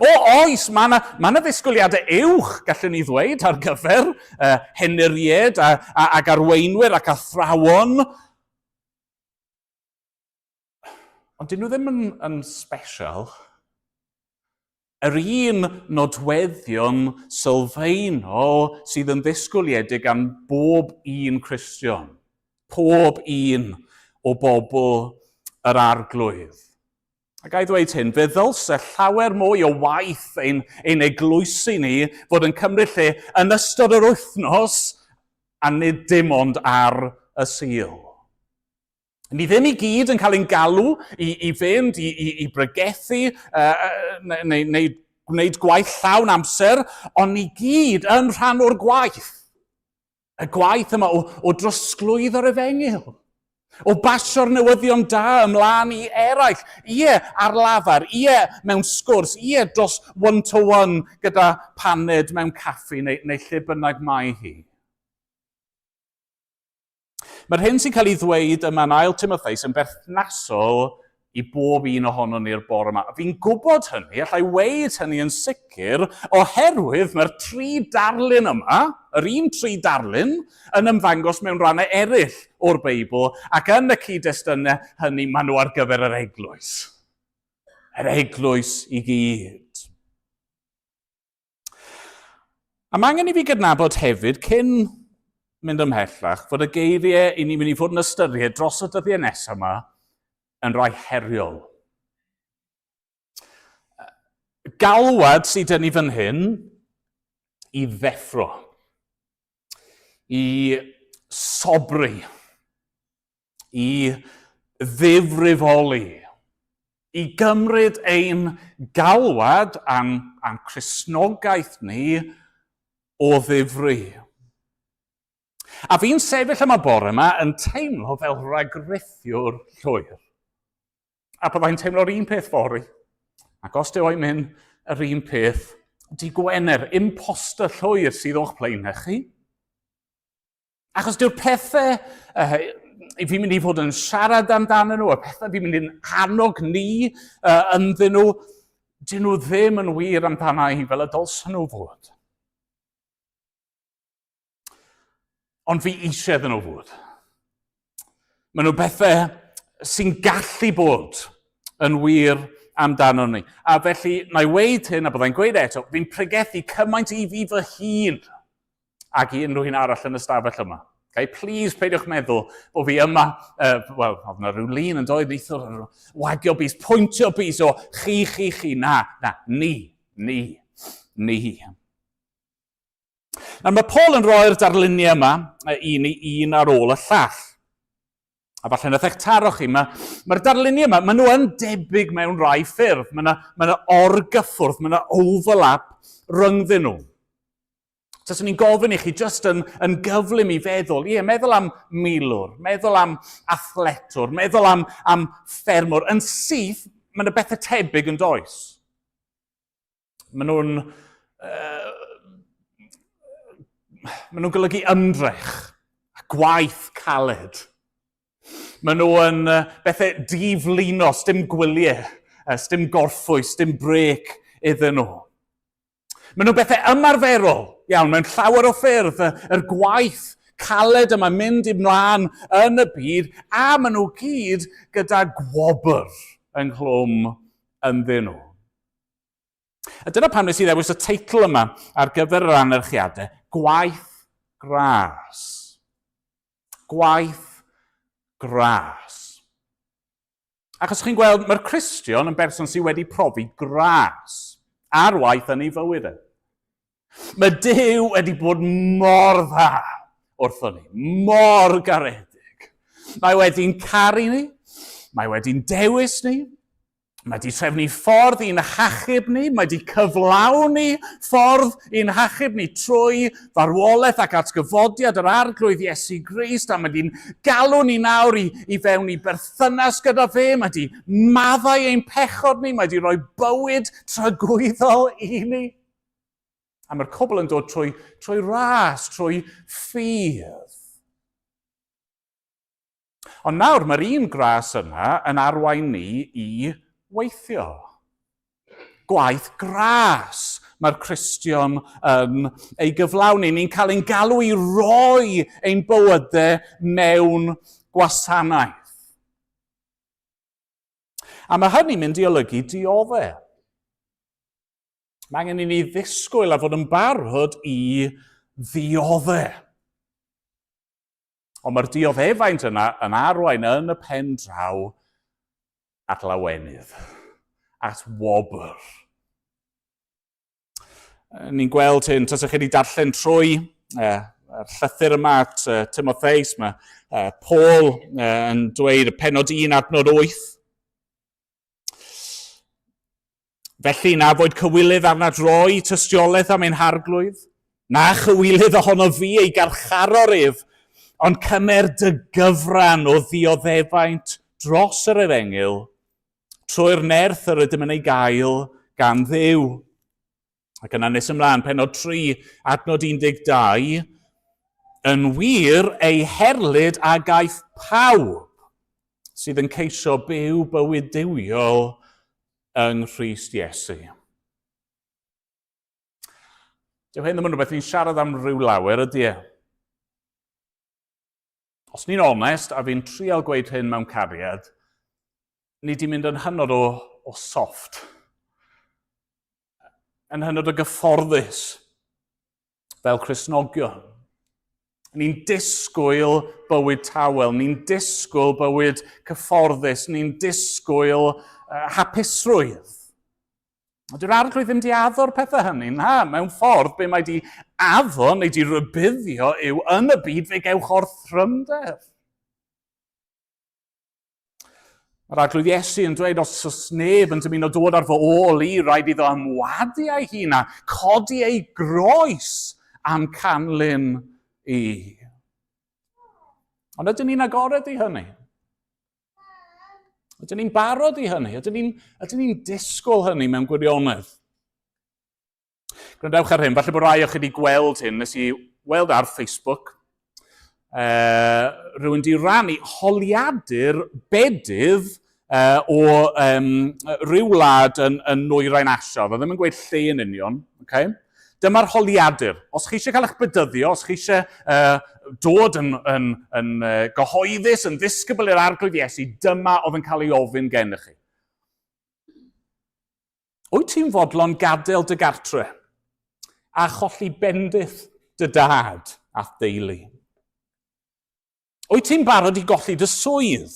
Speaker 5: O, oes, mae yna ma na ddisgwyliadau uwch, gallwn ni ddweud, ar gyfer uh, henuried a, a, ac arweinwyr ac athrawon. Ond dyn nhw ddim yn, yn special. Yr un nodweddion sylfaenol sydd yn ddisgwyliedig gan bob un Cristion, pob un o bobl yr arglwydd. A ga i ddweud hyn, fe ddylse llawer mwy o waith ein, ein eglwysi ni fod yn cymryd lle yn ystod yr wythnos a nid dim ond ar y Sul. Ni ddim i gyd yn cael ein galw i, i fynd, i, i, i bregethu, uh, neu, neu, neu gwneud gwaith llawn amser, ond ni gyd yn rhan o'r gwaith. Y gwaith yma o, o drosglwyddo'r efengyl. O basio'r newyddion da ymlaen i eraill. Ie, ar lafar, ie, mewn sgwrs, ie, dros one-to-one gyda paned mewn caffi neu, neu lle bynnag mae hi. Mae'r hyn sy'n cael ei ddweud yma yn ail Timotheus yn berthnasol i bob un ohonon ni'r bore yma. Fi'n gwybod hynny, allai weud hynny yn sicr, oherwydd mae'r tri darlun yma, yr un tri darlun, yn ymddangos mewn rhannau eraill o'r Beibl, ac yn y cyd-destunau hynny maen nhw ar gyfer yr eglwys. Yr eglwys i gyd. A mae angen i fi gydnabod hefyd, cyn mynd ymhellach, fod y geiriau i ni'n mynd i fod yn ystyried dros y dyddiau nesaf yma yn rhai heriol. Galwad sydd dyn ni fan hyn i ddeffro, i sobri, i ddifrifoli, i gymryd ein galwad a'n, a'n Cristnogaeth ni o ddifri. A fi'n sefyll yma bore yma yn teimlo fel rhagrithiwr llwyr. A byddai'n teimlo'r un peth fory. Ac os dyw e'n mynd yr un peth, di Gwener, imposter llwyr sydd o'ch blaenau chi. Achos dyw'r pethau uh, fi'n mynd i fod yn siarad amdanyn nhw, y pethau fi'n mynd i'n annog ni uh, ynddyn nhw, dyn nhw ddim yn wir amdana i fel y dylsen nhw fod. Ond fi eisiau iddyn nhw fod. Maen nhw bethau sy'n gallu bod yn wir amdano ni. A felly, na i weid hyn, a byddai'n gweud eto, fi'n pregethu cymaint i fi fy hun ac i unrhyw un arall yn y stafell yma. Okay? Please peidiwch meddwl bod fi yma, uh, wel, oedd yna rhyw lun yn dod neithiwr, wagio bys, pwyntio bys o chi, chi, chi, na, na, ni, ni, ni. Nawr mae Paul yn rhoi'r darluniau yma i ni un ar ôl y llall. A falle nath eich taro chi, mae'r mae darluniau yma, maen nhw yn debyg mewn rai ffyrdd. Mae yna mae orgyffwrdd, mae yna overlap rhyngddyn nhw. Taswn i'n gofyn i chi jyst yn, yn gyflym i feddwl, ie, meddwl am milwr, meddwl am athletwr, meddwl am, am ffermwr. Yn syth, mae yna bethau tebyg yn does. Maen nhw'n uh, Maen nhw'n golygu ymdrech a gwaith caled. Maen nhw yn bethau diflino, sdim gwyliau, sdim gorffwys, sdim brec iddyn nhw. Maen nhw'n bethau ymarferol iawn mewn llawer o ffyrdd, yr gwaith caled yma mynd ymlaen yn y byd, a maen nhw gyd gyda gwobr ynghlwm ynddyn nhw. A dyna pam nes i ddewis y teitl yma ar gyfer yr anerchiadau, Gwaith Gras. Gwaith Gras. Achos chi'n gweld, mae'r Cristion yn berson sydd wedi profi gras ar waith yn ei fywyd e. Mae Duw wedi bod mor dda wrthon ni, mor garedig. Mae wedi'n caru ni, mae wedi'n dewis ni, Mae wedi trefnu ffordd i'n hachub ni, mae wedi cyflawni ffordd i'n hachub ni trwy farwolaeth ac atgyfodiad yr Arglwydd Iesu Grist, a mae wedi'n galw ni nawr i, i fewn i berthynas gyda fe, mae wedi maddau ein pechod ni, mae wedi rhoi bywyd tragwyddol i ni. A mae'r cwbl yn dod trwy, trwy ras, trwy ffydd. Ond nawr mae'r un gras yna yn arwain ni i weithio. Gwaith gras mae'r Cristion yn ei gyflawni. Ni'n cael ein galw i roi ein bywydau mewn gwasanaeth. A mae hynny'n mynd i olygu dioddef. Mae angen i ni ddisgwyl a fod yn barod i ddioddef. Ond mae'r dioddefaint yna yn arwain yn y pen draw at lawenydd, at wobr. Ni'n gweld hyn, tasach chi wedi darllen trwy eh, yr llythyr yma at eh, Timotheus, mae eh, Paul eh, yn dweud y penod 1 adnod 8, Felly, na fod cywilydd arnat roi tystiolaeth am ein harglwydd, na chywilydd ohono fi ei garcharor ef, ond cymer dy gyfran o ddioddefaint dros yr efengyl, trwy'r nerth yr ydym yn ei gael gan Dduw. Ac yna nes ymlaen, penod 3, adnod 12, yn wir ei herlid a gaiff pawb sydd yn ceisio byw bywyd duwiol yng Nghrist Iesu. Dyw hyn ddim yn rhywbeth ni'n siarad am rhyw lawer, ydy e? Os ni'n onest, a fi'n trial gweud hyn mewn cariad, ni di mynd yn hynod o, o soft. Yn hynod o gyfforddus fel Cristnogion. Ni'n disgwyl bywyd tawel, ni'n disgwyl bywyd cyfforddus, ni'n disgwyl uh, hapusrwydd. Ond dyw'r arglwydd ddim di addo'r pethau hynny. Na, mewn ffordd, be mae di addo neu di rybuddio yw yn y byd fe gewch orthrymder. Mae'r arglwydd Iesu yn dweud os oes neb yn dymuno dod ar fy ôl i, rhaid iddo ymwadu ei hun a codi ei groes am canlyn i. Ond ydyn ni'n agored i hynny? Ydyn ni'n barod i hynny? Ydyn ni'n ydyn ni disgwyl hynny mewn gwirionedd? Gwrandewch ar hyn, falle bod rai o chi wedi gweld hyn, nes i weld ar Facebook, uh, rhywun di rannu holiadur bedydd uh, o um, rhyw wlad yn, yn Nwyrain Asia. Oedd o ddim yn gweud lle yn union. Okay? Dyma'r holiadur. Os chi eisiau cael eich bedyddio, os chi eisiau uh, dod yn, yn, yn uh, gyhoeddus, yn ddisgybl i'r arglwydd Iesu, dyma oedd yn cael ei ofyn gennych chi. Wyt ti'n fodlon gadael dy gartre a cholli bendith dy dad a'th deulu? Wyt ti'n barod i golli dy swydd?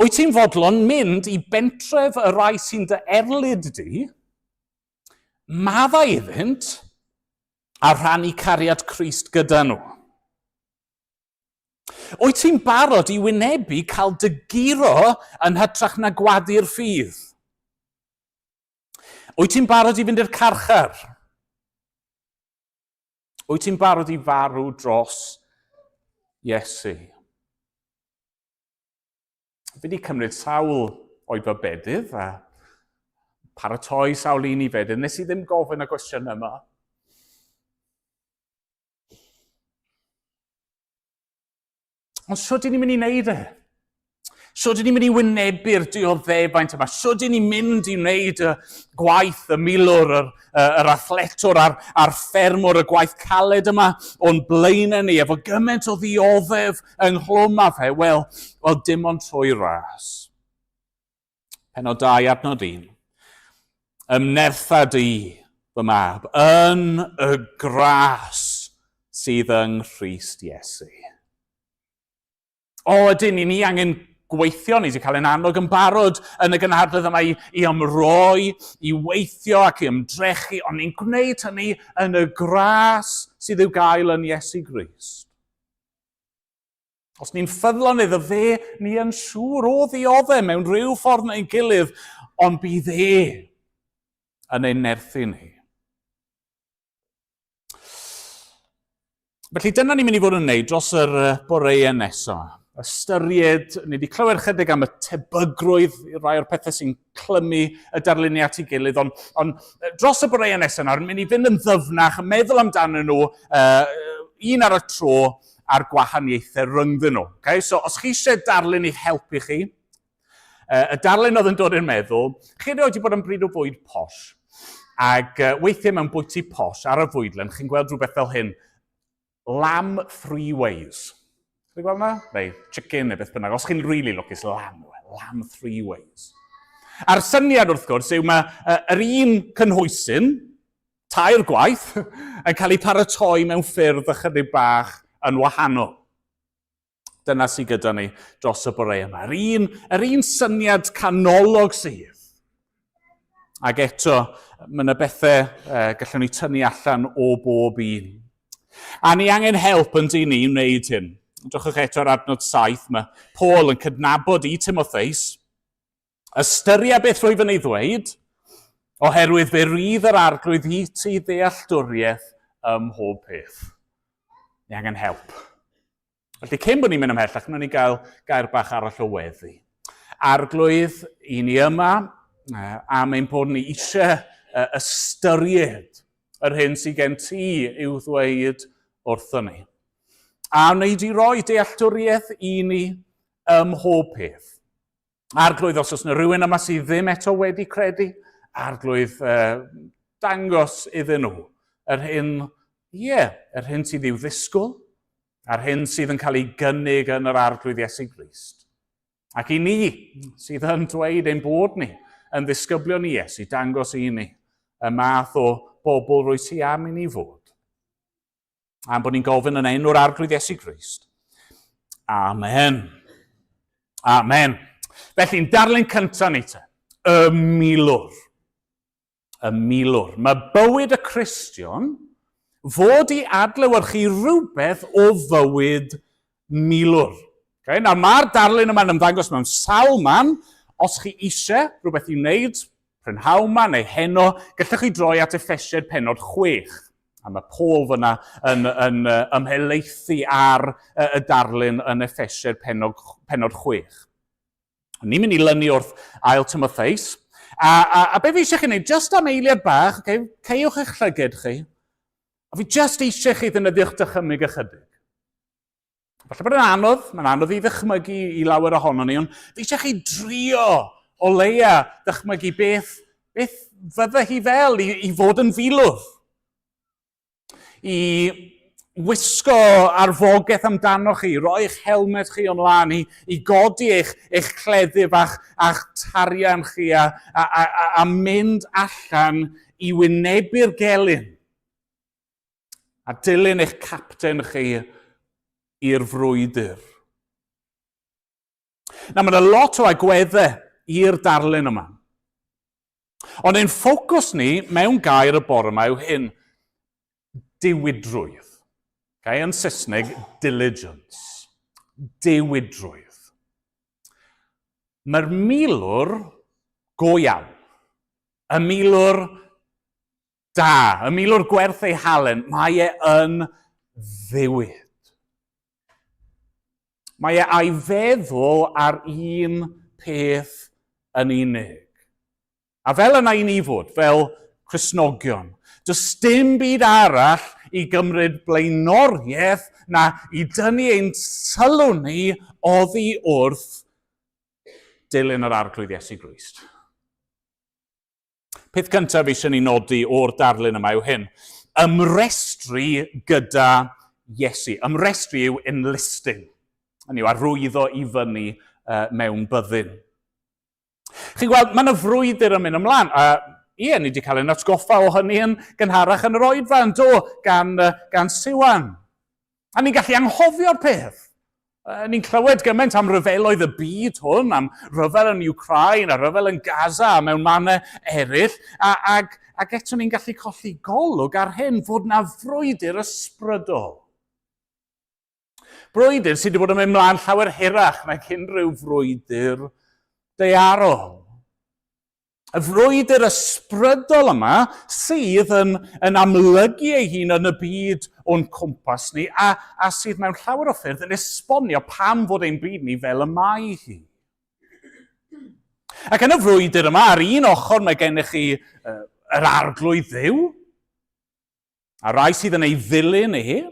Speaker 5: Wyt ti'n fodlon mynd i bentref y rai sy'n dy erlid di, maddau iddynt, a rhannu cariad Crist gyda nhw? Wyt ti'n barod i wynebu cael dy guro yn hytrach na gwadu'r ffydd? Wyt ti'n barod i fynd i'r carchar? Wyt ti'n barod i farw dros Iesu? Fi wedi cymryd sawl oedfa bedydd a paratoi sawl un i fedydd. Nes i ddim gofyn y gwestiwn yma. Ond sut ydyn ni'n mynd i wneud e? Sut ydyn ni'n mynd i wynebu'r dioddefaint yma? Sut ydyn ni'n mynd i wneud y gwaith y milwr, yr, yr athletwr a'r, a'r ffermwr, y gwaith caled yma o'n blaenau ni, efo gymaint o ddioddef ynghlwm â fe? Wel, wel dim ond trwy ras. Penod 2, adnod 1. Ymnertha di, fy mab, yn y gras sydd yng Nghrist Iesu. O, ydyn, ni, ni angen gweithio, ni wedi cael ein annog yn barod yn y gynhadledd yma i, i ymroi, i weithio ac i ymdrechu, ond ni'n gwneud hynny yn y gras sydd i'w gael yn Iesu Grist. Os ni'n ffyddlon iddo fe, ni yn siŵr o ddioddef mewn rhyw ffordd neu'n gilydd, ond bydd e yn ein nerthu ni. Felly dyna ni'n mynd i fod yn wneud dros yr boreau nesaf. Ystyried, ni wedi clywed chydig am y tebygrwydd i rai o'r pethau sy'n clymu y darluniau at ei gilydd, ond, ond dros y boreau nesaf nawr, ni'n mynd i fynd yn ddyfnach, meddwl amdanyn nhw uh, un ar y tro a'r gwahaniaethau rhyngddyn nhw. Okay? So, os chi eisiau darlun i'ch helpu chi, Y darlun oedd yn dod i'r meddwl, chi erioed wedi bod yn bryd o fwyd posh, ac weithiau mewn bwyty posh ar y fwydlen, chi'n gweld rhywbeth fel hyn, lamb three ways. Chi'n gweld yna? Neu chicken neu beth bynnag. Os chi'n really lwcus, lamb, lamb three ways. A'r syniad wrth gwrs yw mae yr un cynhwysyn, tair gwaith, yn cael ei paratoi mewn ffyrdd ychydig bach yn wahanol. Dyna sydd gyda ni dros y bore yma. Yr un, yr un syniad canolog sydd. Ac eto, mae yna bethau eh, gallwn ni tynnu allan o bob un. A ni angen help yn dyn ni i wneud hyn. Drychwch eto ar adnod 7, mae Paul yn cydnabod i Timotheus, Ystyria beth rwyf yn ei ddweud, oherwydd fe rydd yr arglwydd i ti ddealltwriaeth ym mhob peth. Ni angen help. Felly cyn bod ni'n mynd ymhellach, wnawn ni gael gair bach arall o weddi. Arglwydd, i ni yma, am ein bod ni eisiau ystyried yr hyn sydd gen ti i'w ddweud wrthon ni. A wneud i roi dealltwriaeth i ni ym mhob peth. Arglwydd, os oes yna rhywun yma sydd ddim eto wedi credu, arglwydd, uh, dangos iddyn nhw yr hyn, ie, yeah, yr hyn sydd i'w ddisgwyl, a'r hyn sydd yn cael ei gynnig yn yr arglwydd Iesu Grist. Ac i ni, sydd yn dweud ein bod ni yn ddisgyblion i Iesu, dangos i ni y math o bobl rwy ti am i ni fod. A'n bod ni'n gofyn yn enw'r Arglwydd Iesu Grist. Amen. Amen. Felly'n darlun cyntaf ni te, y milwr. Y milwr. Mae bywyd y Cristion fod i adlewyrchu rhywbeth o fywyd milwr. Okay? Nawr mae'r darlun yma'n ymddangos mewn sawl man. Os chi eisiau rhywbeth i wneud, prynhawn ma neu heno, gallwch chi droi at Effesiaid penod 6. A mae Paul fyna yn, yn ymhelaethu ar y darlun yn Effesiaid penod, penod 6. Ni'n mynd i lynu wrth ail Timotheus. A, a, a be fi eisiau chi wneud, just am eiliad bach, okay, ceiwch eich llyged chi, a fi just eisiau chi ddefnyddio'ch dychymyg ychydig. Falle bod yn anodd, mae'n anodd i ddychmygu i lawer ohono ni, ond fi eisiau chi drio o leia ddychmygu beth, beth fydde hi fel i, i fod yn filwr. I wisgo arfogaeth amdano chi, roi eich helmet chi ymlaen, i, i godi eich, eich cleddyf a'ch, a'ch tarian chi a, a, a, a, a mynd allan i wynebu'r gelyn. A dilyn eich capten chi i'r frwydr. Na, mae yna lot o agweddau i'r darlun yma. Ond ein ffocws ni mewn gair y bore yma yw hyn, diwydrwydd. Okay, yn Saesneg, diligence. Diwydrwydd. Mae'r milwr go iawn. Y milwr Da, y milwr gwerth ei halen, mae e yn ddiwyd. Mae e a'i feddwl ar un peth yn unig. A fel yna i ni fod, fel Cristnogion. Does dim byd arall i gymryd blaenoriaeth na i dynnu ein sylw ni oddi wrth dilyn yr Arglwydd Iesu Grist. Peth cyntaf eisiau ni nodi o'r darlun yma yw hyn. Ymrestru gyda Iesu. Ymrestru yw enlisting. Hynny yw arwyddo i fyny uh, mewn byddin. Chi'n gweld, mae yna frwydr yn mynd ymlaen. A ie, ni wedi cael ein atgoffa o hynny yn gynharach yn yr oedfa, yn do, gan, gan Siwan. A ni'n gallu anghofio'r peth. Ni'n clywed gymaint am ryfeloedd y byd hwn, am ryfel yn Ukraine a ryfel yn Gaza a mewn mannau eraill, a, ag, ac eto ni'n gallu colli golwg ar hyn fod na frwydr ysbrydol. Brwydr sydd wedi bod yn mynd mlaen llawer hirach nag unrhyw frwydr daearol. Y frwydr ysbrydol yma sydd yn, yn amlygu ei hun yn y byd o'n cwmpas ni a, a sydd mewn llawer o ffyrdd yn esbonio pam fod ein byd ni fel y mae hi. Ac yn y frwydr yma, ar un ochr mae gennych chi uh, yr arglwydd ddiw, a rai sydd yn ei ddilyn e,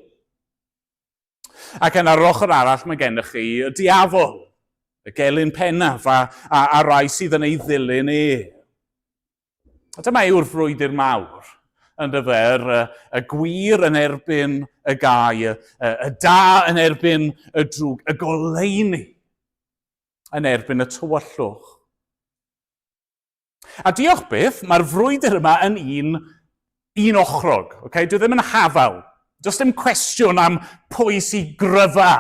Speaker 5: Ac yn ar ochr arall mae gennych chi y diafol, y gelyn pennaf, a, a, a rai sydd yn ei ddilyn e. A dyma yw'r frwydr mawr, yn dyfer, y, y gwir yn erbyn y gau, y, y, y da yn erbyn y drwg, y goleuni yn erbyn y tywyllwch. A diolch byth, mae'r frwydr yma yn un un ochrog. Okay? Dwi ddim yn hafal. Does dim cwestiwn am pwy sy'n gryfa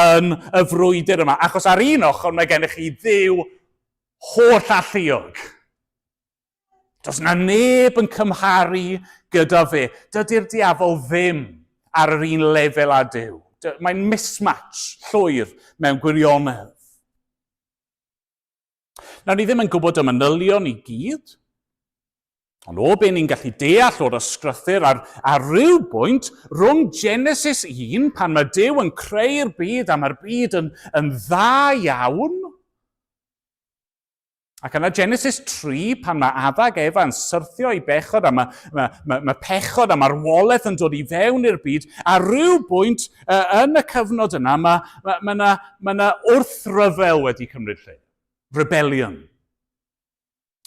Speaker 5: yn y frwydr yma. Achos ar un ochr mae gennych chi ddiw holl alluog. Does na neb yn cymharu gyda fe. Dydy'r diafol ddim ar yr un lefel â Duw. Mae'n mismatch llwyr mewn gwirionedd. Nawr, ni ddim yn gwybod y manylion i gyd, ond o be ni'n gallu deall o'r ysgrythyr ar, ar ryw bwynt rhwng Genesis 1, pan mae Duw yn creu'r byd a mae'r byd yn, yn dda iawn, ac yna Genesis 3, pan mae Adda ac Efa yn syrthio i bechod a mae, mae, mae, mae pechod a marwolaeth yn dod i fewn i'r byd, a rhyw bwynt uh, yn y cyfnod yna mae, mae, mae yna mae yna wrthryfel wedi cymryd lle. Rebellion.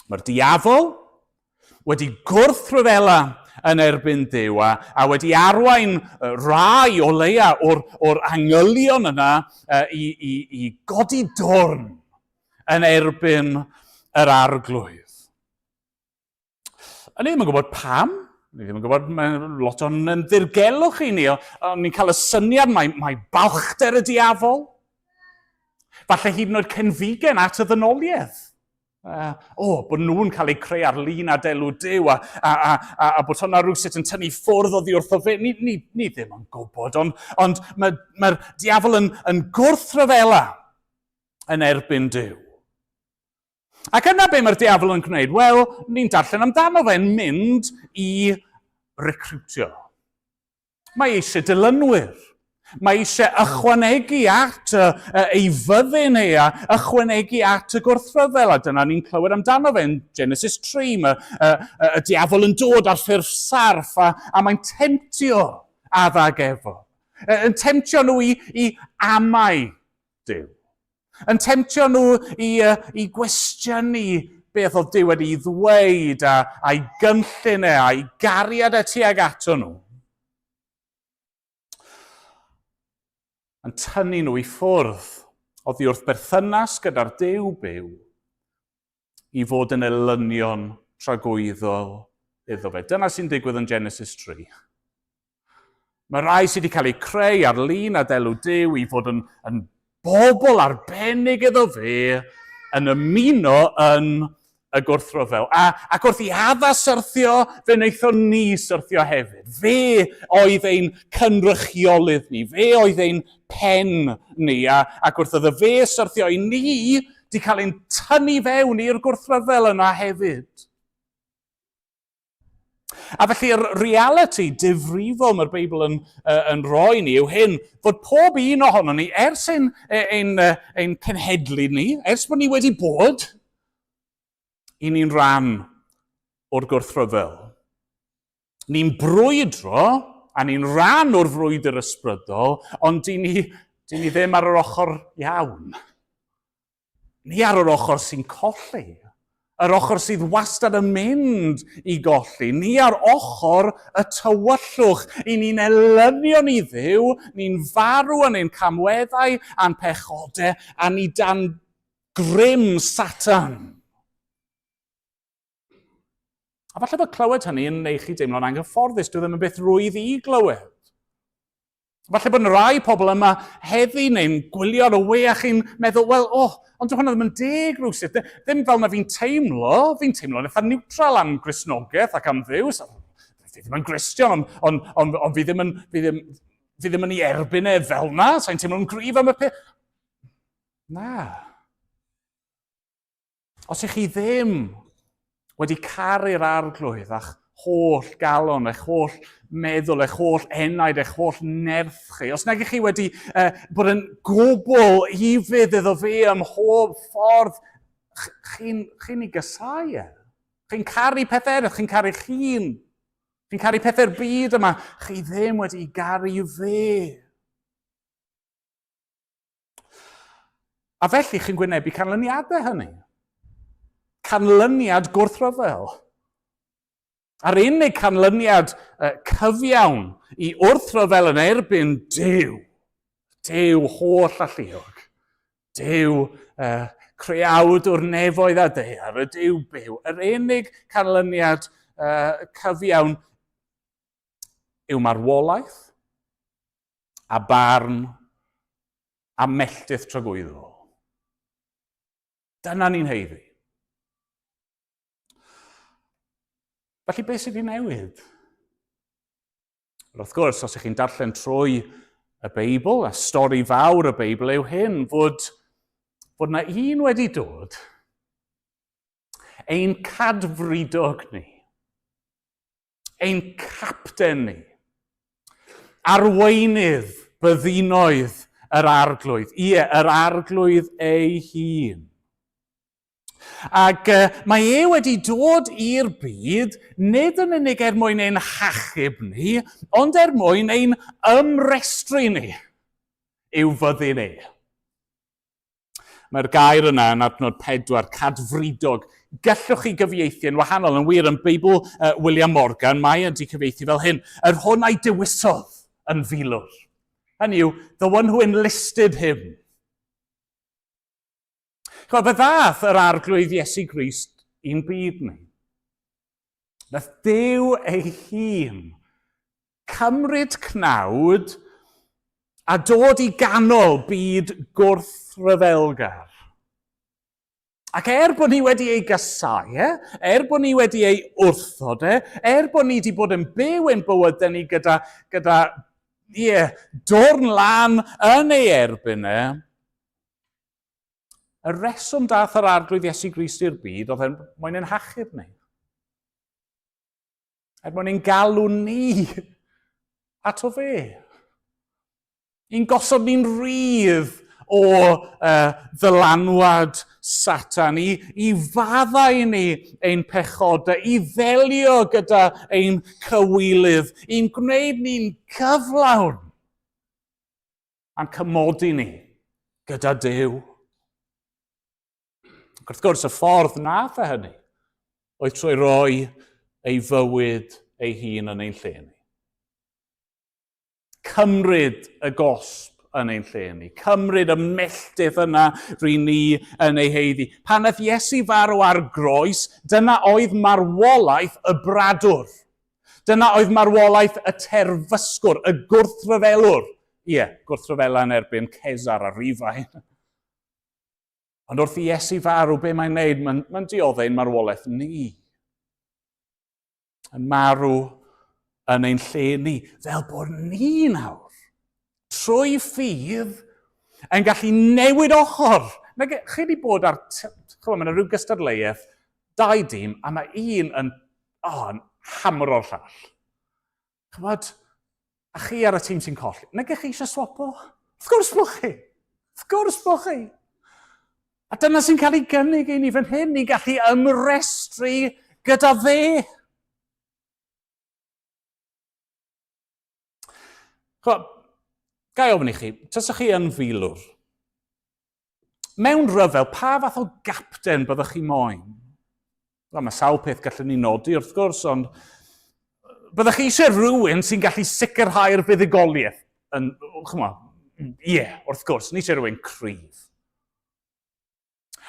Speaker 5: Mae'r diafol wedi gwrthryfela yn erbyn Duw a, a wedi arwain rai o leia o'r, or angylion yna i, i, i godi dwrn yn erbyn yr arglwydd. A ni ddim yn gwybod pam. Ni ddim yn gwybod, mae lot o'n ymddirgelwch i ni. Ond ni'n cael y syniad mae, mae balchder y diafol. Falle hyd yn oed cenfigen at y ddynoliaeth. Uh, o, oh, bod nhw'n cael eu creu ar lun a delw Duw a, a, a, a, a bod hwnna rhywsut yn tynnu ffwrdd oddi wrtho fe. Ni, ni, ni ddim yn gwybod, ond, ond mae'r mae diafol yn, yn gwrthryfela yn erbyn Duw. Ac yna be mae'r diafol yn gwneud? Wel, ni'n darllen amdano fe'n mynd i recrwtio. Mae eisiau dilynwyr. Mae eisiau ychwanegu at y, ei fyddin e a ychwanegu at y gwrthryfel. A dyna ni'n clywed amdano fe yn Genesis 3. Mae y, y, y diafol yn dod ar ffurf sarff a, a mae'n temtio Adda ag Efo. Yn temtio nhw i, i amau Duw. Yn temtio nhw i, uh, i gwestiynu beth oedd Duw wedi ddweud a, a'i gynllun e a'i gariad e tuag ato nhw. Yn tynnu nhw i ffwrdd oddi wrth berthynas gyda'r Duw byw i fod yn elynion tragwyddol iddo fe. Dyna sy'n digwydd yn Genesis 3. Mae rai sydd wedi cael eu creu ar lun a delw Duw i fod yn, yn bobl arbennig iddo fe yn ymuno yn y gwrthryfel. A, ac wrth i Adda syrthio, fe wnaethon ni syrthio hefyd. Fe oedd ein cynrychiolydd ni, fe oedd ein pen ni, a, ac wrth iddo fe syrthio i ni, di cael ein tynnu fewn i'r gwrthryfel yna hefyd. A felly'r reality difrifol mae'r Beibl yn, uh, yn rhoi ni yw hyn, fod pob un ohono ni, ers ein, ein, ein cenhedlu ni, ers bod ni wedi bod, i ni'n rhan o'r gwrthryfel. Ni'n brwydro, a ni'n rhan o'r frwydr ysbrydol, ond dyn ni, dyn ni ddim ar yr ochr iawn. Ni ar yr ochr sy'n colli. Yr ochr sydd wastad yn mynd i golli. Ni ar ochr y tywyllwch. I ni'n elynion i Dduw, ni'n farw yn ein camweddau a'n pechodau, a ni dan grym Satan. A falle bod clywed hynny yn neud chi deimlo'n anghyfforddus, dwi ddim yn beth rwydd i glywed. Falle bod rhai pobl yma heddi neu'n gwylio ar y we a chi'n meddwl, wel, oh, ond dyw hwnna ddim yn deg rhywsut. Ddim fel na fi'n teimlo, fi'n teimlo'n eitha neutral am Gristnogaeth ac am Dduw. So, fi ddim yn Gristion, ond on, on, on fi ddim yn, fi ddim, fi ddim yn ei erbyn e fel na, sa'n teimlo'n gryf am y peth. Na. Os ych chi ddim wedi caru'r arglwydd a'ch holl galon, eich holl meddwl, eich holl enaid, eich holl nerth chi, os nag ych chi wedi uh, bod yn gwbl ufudd iddo fe ym mhob ffordd, chi'n chi ei gysau e. Chi'n caru pethau eraill, chi'n caru chi'n. Chi'n caru pethau'r byd yma, chi ddim wedi garu fe. A felly chi'n gwynebu canlyniadau hynny. Canlyniad gwrthryfel. A'r unig canlyniad cyfiawn i wrthryfel yn erbyn Duw, Duw holl alluog, Duw uh, creawd o'r nefoedd a daear, y Duw byw, yr unig canlyniad uh, cyfiawn yw marwolaeth a barn a melltith tragwyddol. Dyna ni'n heiddi. Felly beth sydd wedi newid? Wrth gwrs, os ych chi'n darllen trwy y Beibl, a stori fawr y Beibl yw hyn, fod, fod na un wedi dod, ein cadfridog ni, ein capten ni, arweinydd byddinoedd yr arglwydd, ie, yr arglwydd ei hun. Ac uh, mae e wedi dod i'r byd nid yn unig er mwyn ein hachub ni, ond er mwyn ein ymrestru ni i'w fyddin e. Mae'r gair yna yn adnod 4, cadfridog. Gallwch chi gyfieithu yn wahanol. Yn wir, yn Beibl uh, William Morgan, mae wedi cyfieithu fel hyn. Yr hwn a'i dewisodd yn filwr. Hynny yw, the one who enlisted him. Chwa, fe ddath yr arglwydd Iesu Grist i'n byd ni. Nath Duw ei hun cymryd cnawd a dod i ganol byd gwrthryfelgar. Ac er bod ni wedi ei gasau e, er bod ni wedi ei wrthod e, er bod ni wedi bod yn byw ein bywydau ni gyda, gyda ie, dwrn lan yn ei erbyn e, y reswm dath yr arglwydd Iesu Grist i'r byd oedd er mwyn ein hachub ni. Er mwyn ein galw ni ato fe. I'n gosod ni'n rhydd o uh, ddylanwad Satan, i, i faddau ni ein pechodau, i ddelio gyda ein cywilydd, i'n gwneud ni'n cyflawn a'n cymodi ni gyda Duw. Ac wrth gwrs, y ffordd nath e hynny oedd trwy roi ei fywyd ei hun yn ein lle ni. Cymryd y gosb yn ein lle ni. Cymryd y melltith yna ry'n ni yn ei heiddi. Pan nath Iesu farw ar groes, dyna oedd marwolaeth y bradwr. Dyna oedd marwolaeth y terfysgwr, y gwrthryfelwr. Ie, gwrthryfela yn erbyn Cesar a Rufain. Ond wrth i Iesu farw, be mae'n neud? Mae'n mae dioddau'n marwolaeth ni. Yn marw yn ein lle ni, fel bod ni nawr, trwy ffydd, yn gallu newid ochr. Nag, chi wedi bod ar... Chymod, mae yna rhyw gystadleuaeth, dau dîm, a mae un yn, oh, yn hamro'r llall. Chymod, a chi ar y tîm sy'n colli. Nag ych chi eisiau swapo? Wrth gwrs bod chi! Wrth gwrs bod chi! A dyna sy'n cael ei gynnig i ni fan hyn, ni'n gallu ymrestru gyda fe. Chwa, gai ofyn i chi, tasach chi yn filwr, mewn rhyfel, pa fath o gapten byddwch chi moyn? Wel, mae sawl peth gallwn ni nodi, wrth gwrs, ond byddwch chi eisiau rhywun sy'n gallu sicrhau'r fuddugoliaeth? Yn, chymod, ie, yeah, wrth gwrs, ni eisiau rhywun cryf.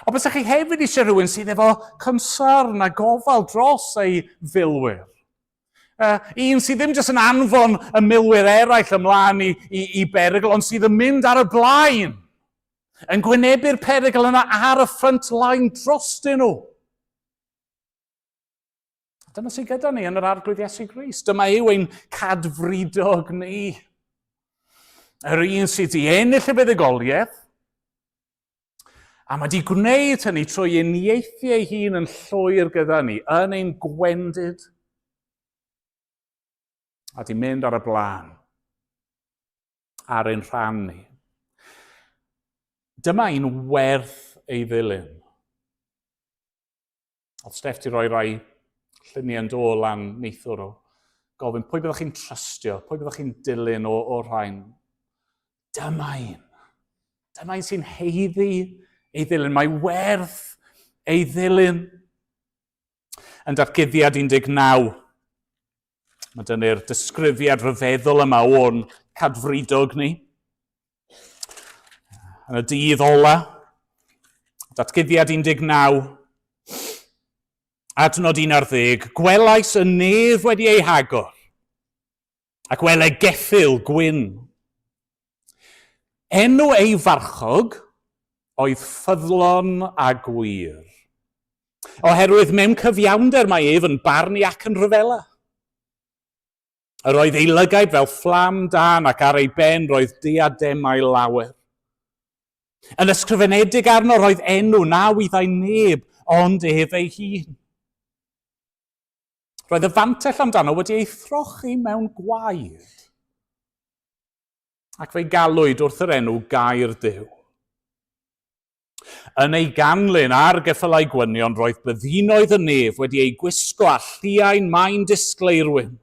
Speaker 5: Ond byddwch chi hefyd eisiau rhywun sydd efo concern a gofal dros ei filwyr. Un sydd ddim jyst yn anfon y milwyr eraill ymlaen i, i, i berygl, ond sydd yn mynd ar y blaen, yn gwynebu'r perygl yna ar y front line drostyn nhw. Dyma sydd gyda ni yn yr Arglwydd Iesu Grist. Dyma yw ein cadfridog ni. Yr un sydd wedi ennill y fuddugoliaeth, a mae wedi gwneud hynny trwy uniaethu ei hun yn llwyr gyda ni, yn ein gwendid, a di mynd ar y blaen, ar ein rhan ni. Dyma un werth ei ddilyn. Oedd Steph di roi rai lluniau yn dod lan neithiwr o gofyn pwy byddwch chi'n trystio, pwy byddwch chi'n dilyn o, o'r rhain. Dyma un. Dyma un sy'n heiddi ei ddilyn. Mae werth ei ddilyn. Yn datguddiad 19, mae dyna'r disgrifiad rhyfeddol yma o'n cadfridog ni. Yn y dydd ola, datguddiad 19, adnod 11, gwelais y nef wedi ei hagor, ac wele geffyl gwyn. Enw ei farchog oedd ffyddlon a gwir. Oherwydd mewn cyfiawnder mae ef yn barnu ac yn rhyfela. Yr oedd ei lygaid fel fflam dân ac ar ei ben roedd diademau lawer. Yn ysgrifenedig arno roedd enw na wyddai neb ond ef ei hun. Roedd y fantell amdano wedi ei throchi mewn gwaed. Ac fe'i galwyd wrth yr enw Gair Duw. Yn ei ganlyn ar geffylau gwynion roedd byddinoedd y nef wedi eu gwisgo â lliain maen disgleirwyn.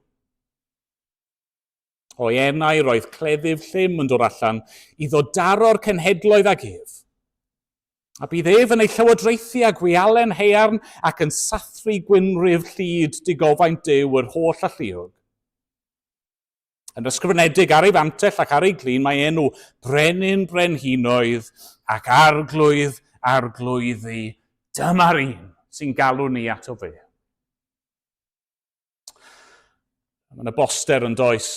Speaker 5: O'i enau roedd cleddyf llym yn dod allan iddo daro'r cenhedloedd ag ef. A bydd ef yn ei llywodraethu â gwialen haearn ac yn sathru gwynrif llid digofaint Duw yr holl alluog. Yn ysgrifenedig ar ei fantell ac ar ei glin mae enw Brenin Brenhinoedd ac Arglwydd Arglwyddi. Dyma'r un sy'n galw ni ato fe. Mae yna boster yn does,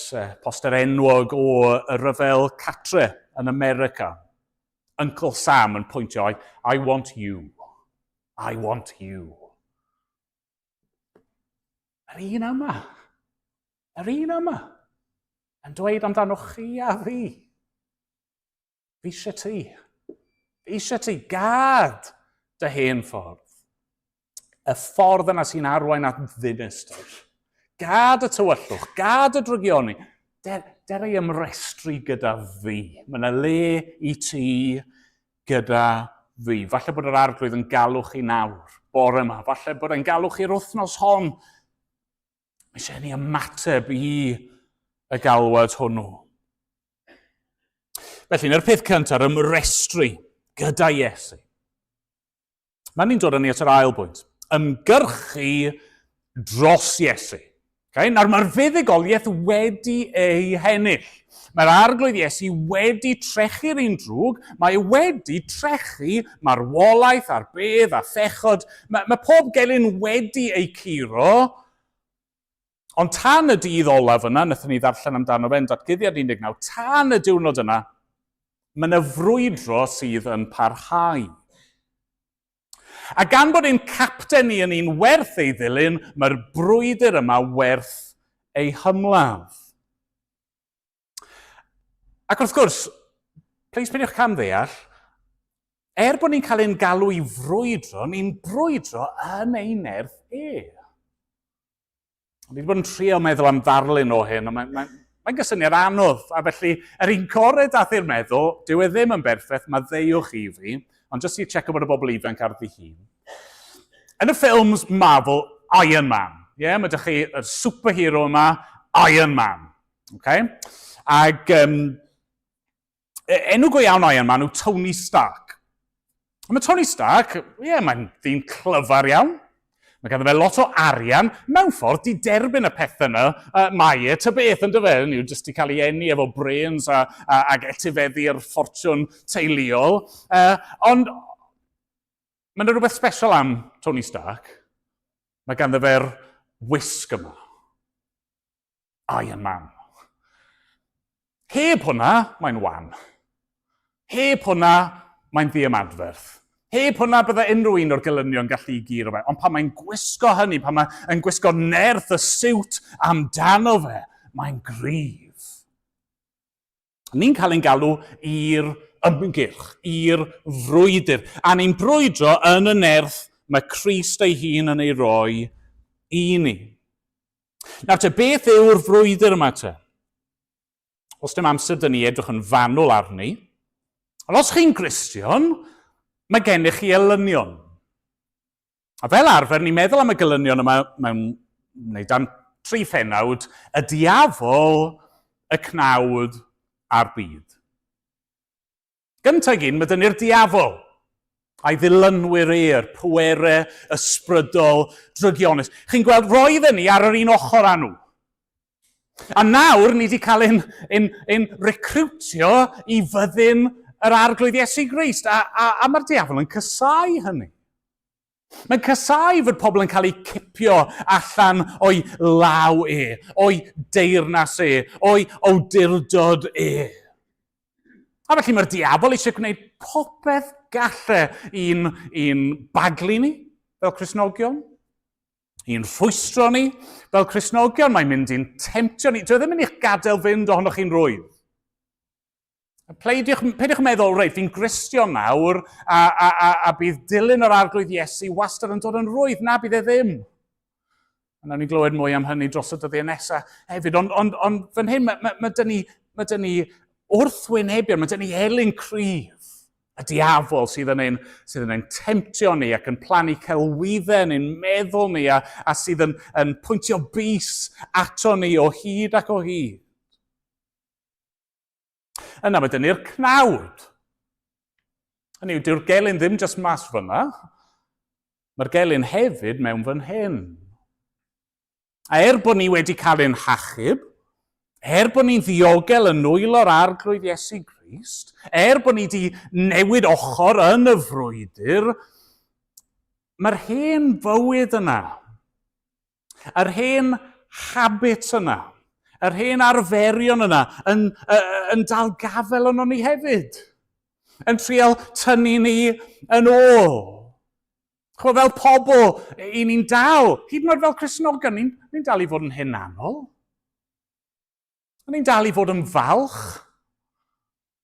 Speaker 5: poster enwog o y rhyfel catre yn America. Uncle Sam yn pwyntio, I, I want you. I want you. Yr un yma. Yr un yma. Yn dweud amdano chi a fi. Fi eisiau ti. Fi eisiau ti. Gad dy hen ffordd. Y ffordd yna sy'n arwain at ddinistr. Gad y tywyllwch, gad y drygioni. Der, der ei ymrestru gyda fi. Mae yna le i ti gyda fi. Falle bod yr arglwydd yn galw chi nawr, bore yma. Falle bod e'n galw chi'r wythnos hon. Mae eisiau ni ymateb i y galwad hwnnw. Felly, yna'r peth cyntaf, ymrestru gyda Iesu. Mae'n ni'n dod â ni at yr ail bwynt. Ymgyrchu dros Iesu. Okay? Nawr mae'r fuddugoliaeth wedi ei hennill. Mae'r arglwydd Iesu wedi trechu'r un drwg, mae wedi trechu marwolaeth a'r bedd a phechod. Mae, mae pob gelyn wedi ei curo, ond tan y dydd olaf yna, wnaethon ni ddarllen amdano fe yn Datguddiad 19, tan y diwrnod yna, mae yna frwydro sydd yn parhau. A gan bod ein capten ni yn un werth ei ddilyn, mae'r brwydr yma werth ei hymladd. Ac wrth gwrs, please peidiwch cam ddeall, er bod ni'n cael ein galw i frwydro, ni'n brwydro yn ei nerth e. Ni wedi bod yn trio meddwl am ddarlun o hyn, ond mae'n mae, mae gysyniad anodd, a felly yr un gorau dath i'r meddwl, dyw e ddim yn berffaith, maddeuwch i fi, ond jyst i checo bod y bobl ifanc ar ddi hun. Yn y ffilms Marvel, Iron Man, ie, yeah, mae ydych chi y superhero yma, Iron Man. Okay? Ac um, enw go iawn Iron Man yw Tony Stark. A mae Tony Stark, ie, yeah, mae'n ddyn clyfar iawn. Mae ganddo fe lot o arian, mewn ffordd, di derbyn y pethau yna. Uh, mae e, ta beth, yn dyfe, yw, jyst di cael ei eni efo brains a, a, ac etifeddu'r ffortiwn teuluol. Uh, ond mae yna rhywbeth special am Tony Stark. Mae ganddo fe'r wisg yma. Iron Man. Heb hwnna, mae'n wan. Heb hwnna, mae'n ddiymadferth. Heb hwnna, bydde unrhyw un o'r gelynion gallu i guro fe. Ond pan mae'n gwisgo hynny, pan mae'n gwisgo nerth y siwt amdano fe, mae'n gryf. Ni'n cael ein galw i'r ymgyrch, i'r frwydr. A ni'n brwydro yn y nerth mae Crist ei hun yn ei roi i ni. Nawr te, beth yw'r frwydr yma te? Os dim amser dyn ni edrych yn fanwl arni. Ond os chi'n Gristion, mae gennych chi elynion. A fel arfer, ni'n meddwl am y gelynion yma mewn, neu dan tri phenawd, y diafol, y cnawd a'r byd. Gyntaf gyn, mae dynnu'r diafol, a'i ddilynwyr e'r pwerau ysbrydol drygionus. Chi'n gweld, roedden ni ar yr un ochr â nhw. A nawr ni wedi cael ein, ein, ein recrwtio i fyddin yr arglwydd Iesu Grist, a, a, a mae'r diafol yn cysau hynny. Mae'n casau fod pobl yn cael eu cipio allan o'i law e, o'i deyrnas e, o'i awdurdod e. A felly mae'r diafol eisiau gwneud popeth galle i'n, i'n baglu ni fel Cristnogion, i'n rhwystro ni fel Cristnogion. Mae'n mynd i'n temtio ni. Dwi e ddim yn eich gadael fynd ohonoch chi'n rwydd. Peidiwch, peidiwch meddwl, reit, fi'n Gristion nawr, a, a, a, a bydd dilyn yr arglwydd Iesu wastad yn dod yn rwydd. Na, bydd e ddim. A nawn ni glywed mwy am hynny dros y dyddiau nesaf hefyd. Ond, ond, ond fan hyn, mae, mae, mae dyn ni, mae dyn ni wrthwynebion, mae dyn ni elyn cryf. Y diafol sydd yn ein, sydd yn ein temtio ni ac yn plannu celwyddau yn ein meddwl ni a, a sydd yn, yn pwyntio bys ato ni o hyd ac o hyd. Yna mae dynnu'r cnawd. Hynny yw, dyw'r gelyn ddim jyst mas fyna. Mae'r gelyn hefyd mewn fan hyn. A er bod ni wedi cael ein hachub, er bod ni'n ddiogel yn nwylo'r arglwydd Iesu Grist, er bod ni wedi newid ochr yn y frwydr, mae'r hen fywyd yna, Yr hen habits yna, yr hen arferion yna yn, yn dal gafel yno ni hefyd. Yn trial tynnu ni yn ôl. Chwa, fel pobl, i ni'n dal, hyd yn oed fel Cristnogion, ni'n ni dal i fod yn hunanol. A ni'n dal i fod yn falch.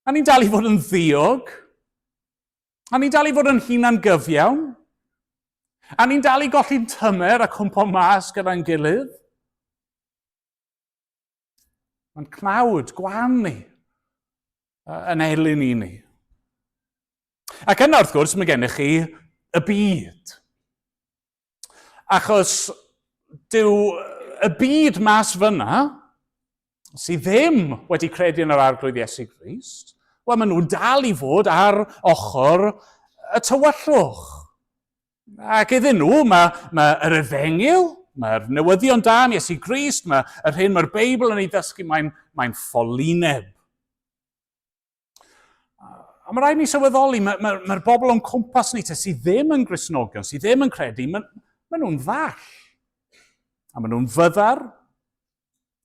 Speaker 5: A ni'n dal i fod yn ddiog. A ni'n dal i fod yn hunan gyfiawn. A ni'n dal i golli'n tymer a cwmpo mas gyda'n gilydd. Mae'n cnawd gwan ni yn elyn i ni. Ac yna, wrth gwrs, mae gennych chi y byd. Achos dyw y byd mas fyna, sydd ddim wedi credu yn yr Arglwydd Iesu Grist, wel, maen nhw'n dal i fod ar ochr y tywyllwch. Ac iddyn nhw, mae, mae yr efengyl, mae'r newyddion da am Iesu Grist, mae yr hyn mae'r Beibl yn ei ddysgu, mae'n mae ffolineb. A mae rhaid ni sylweddoli, mae'r mae, mae bobl o'n cwmpas ni te sydd ddim yn Gristnogion, sydd ddim yn credu, mae, mae nhw'n ddall. A maen nhw'n fyddar,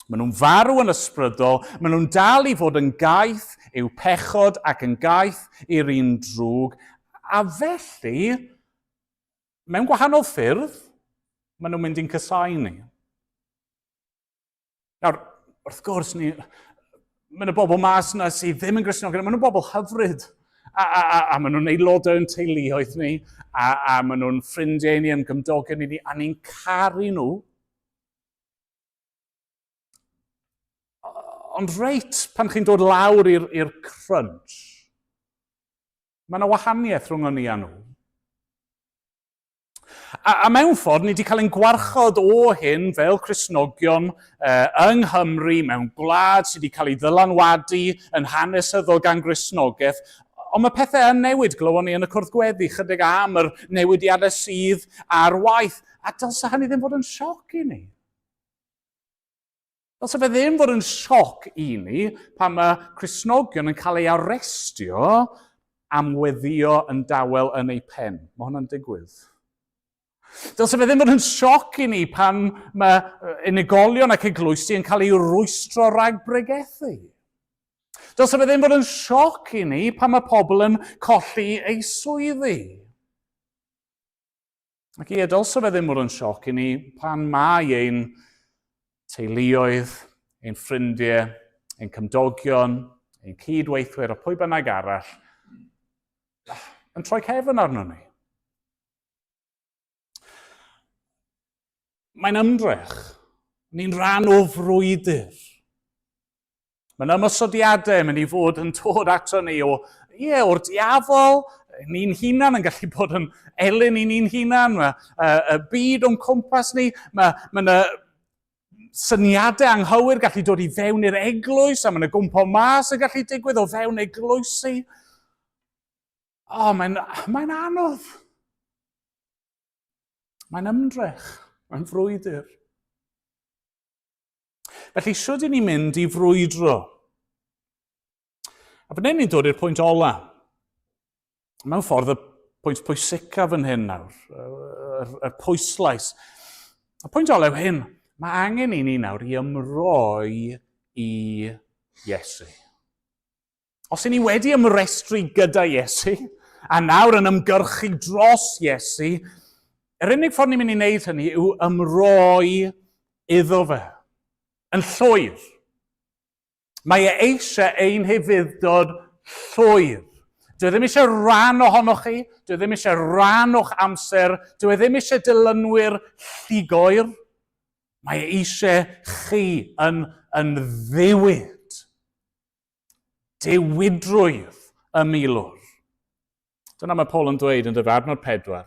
Speaker 5: maen nhw'n farw yn ysbrydol, maen nhw'n dal i fod yn gaeth i'w pechod ac yn gaeth i'r un drwg. A felly, mewn gwahanol ffyrdd, maen nhw'n mynd i'n cysau ni. Nawr, wrth gwrs, ni, mae yna bobl mas yna sydd ddim yn Gristnogion, maen nhw'n bobl hyfryd. A, a, a, a maen nhw'n aelodau yn teuluoedd ni, a, a maen nhw'n ffrindiau ni, yn gymdogion i ni, a ni'n caru nhw. Ond reit, pan chi'n dod lawr i'r crunch, mae yna wahaniaeth rhwng ni a nhw. A, a mewn ffordd, ni wedi cael ein gwarchod o hyn fel Cristnogion eh, yng Nghymru, mewn gwlad sydd wedi cael ei ddylanwadu yn hanesyddol gan Gristnogaeth. Ond mae pethau yn newid, glywon ni yn y cwrdd gweddi chydig am yr newidiadau sydd ar waith. A dylse hynny ddim fod yn sioc i ni. Dylse fe ddim fod yn sioc i ni pan mae Cristnogion yn cael ei arestio am weddio yn dawel yn ei pen. Mae hwnna'n digwydd. Dylse fe ddim fod yn sioc i ni pan mae unigolion ac eglwysi yn cael eu rwystro rhag bregethu. Dylse fe ddim fod yn sioc i ni pan mae pobl yn colli eu swyddi. Ac ie, dylse fe ddim fod yn sioc i ni pan mae ein teuluoedd, ein ffrindiau, ein cymdogion, ein cyd-weithwyr a pwy bynnag arall yn troi cefn arno ni. Mae'n ymdrech. Ni'n rhan o frwydr. Mae'n ymosodiadau yn mynd i fod yn dod ato ni o, ie, o'r diafol, ni'n hunan yn gallu bod yn elyn i ni'n hunan, mae y byd o'n cwmpas ni, mae, mae yna syniadau anghywir gallu dod i fewn i'r eglwys, a mae yna gwmpo mas yn gallu digwydd o fewn eglwysi. O, oh, mae'n mae anodd. Mae'n ymdrech, mae'n frwydr. Felly, sut i ni'n mynd i frwydro? A fan hyn ni'n dod i'r pwynt ola. Mewn ffordd, y pwynt pwysicaf yn hyn nawr, y, y, y pwyslais. Y pwynt ola yw hyn, mae angen i ni nawr i ymroi i Iesu. Os y'n ni wedi ymrestru gyda Iesu, a nawr yn ymgyrchu dros Iesu, yr unig ffordd ni'n mynd i wneud hynny yw ymroi iddo fe. Yn llwyr. Mae e eisiau ein hufudd-dod llwyr. Dwi e ddim eisiau rhan ohonoch chi, dwi e ddim eisiau rhan o'ch amser, dwi e ddim eisiau dilynwyr llugoer. Mae e eisiau chi yn, yn ddiwyd. Diwydrwydd y milwr. Dyna mae Paul yn dweud yn dyfa adnod 4.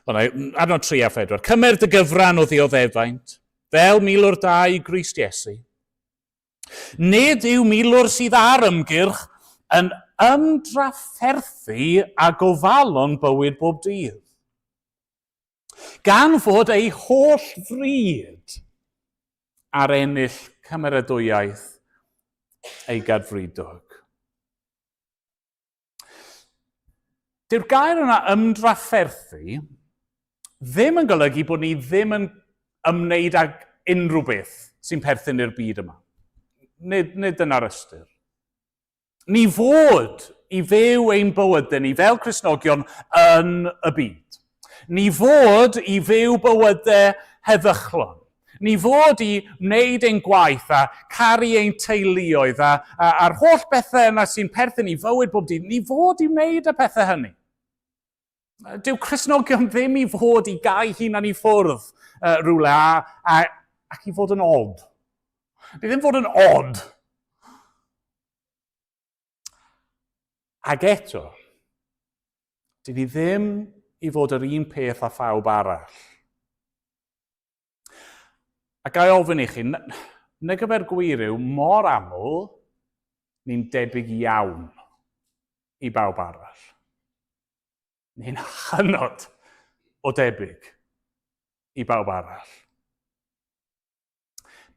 Speaker 5: O, na, adnod 3 a 4. Cymer dy gyfran o ddioddefaint, fel milwr da i Grist Iesu. Nid yw milwr sydd ar ymgyrch yn ymdrafferthu a gofalon bywyd bob dydd. Gan fod ei holl fryd ar ennill cymeradwyaeth ei gadfridog. Dyw'r gair yna ymdrafferthu ddim yn golygu bod ni ddim yn ymwneud ag unrhyw beth sy'n perthyn i'r byd yma. Nid, nid dyna'r ystyr. Ni fod i fyw ein bywydau ni fel Cristnogion yn y byd. Ni fod i fyw bywydau heddychlon. Ni fod i wneud ein gwaith a caru ein teuluoedd a, a, a'r holl bethau yna sy'n perthyn i fywyd bob dydd. Ni fod i wneud y pethau hynny. Dyw Cristnogion ddim i fod i gau hunan i ffwrdd uh, rhywle a, a, ac i fod yn odd. Ni ddim fod yn odd. Ac eto, dyn ni ddim i fod yr un peth â phawb arall. A ga i ofyn i chi, nag yfe'r gwir yw, mor aml, ni'n debyg iawn i bawb arall. Ni'n hynod o debyg i bawb arall.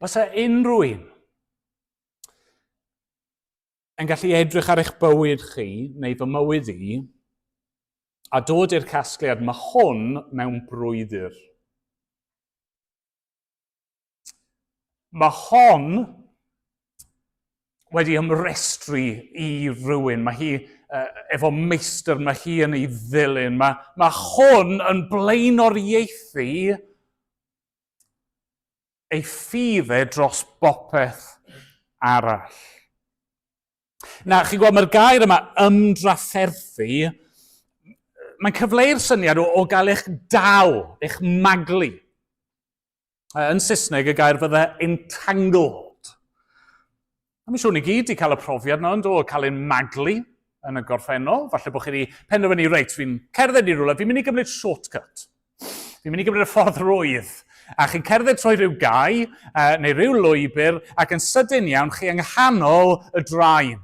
Speaker 5: Bysa unrhyw un yn gallu edrych ar eich bywyd chi, neu fy mywyd i, a dod i'r casgliad mae hwn mewn brwydr. Mae hon wedi ymrestru i rywun. Mae hi uh, efo meistr, mae hi yn ei ddilyn. Mae, mae hwn yn blaenoriaethu ei ffydd e dros bopeth arall. Na, chi'n gweld, mae'r gair yma, ymdrafferthu, mae'n cyfleu'r syniad o, o gael eich dal, eich maglu. Yn Saesneg, y gair fydde entangled. A mi'n siŵr ni gyd wedi cael y profiad yna, yn do, cael ein maglu. yn y gorffennol. Falle bod chi wedi penderfynu, reit, fi'n cerdded i rhywle, fi'n mynd i gymryd shortcut. Fi'n mynd i gymryd y ffordd rwydd. A chi'n cerdded trwy rhyw gae, neu rhyw lwybr, ac yn sydyn iawn chi yng nghanol y draen.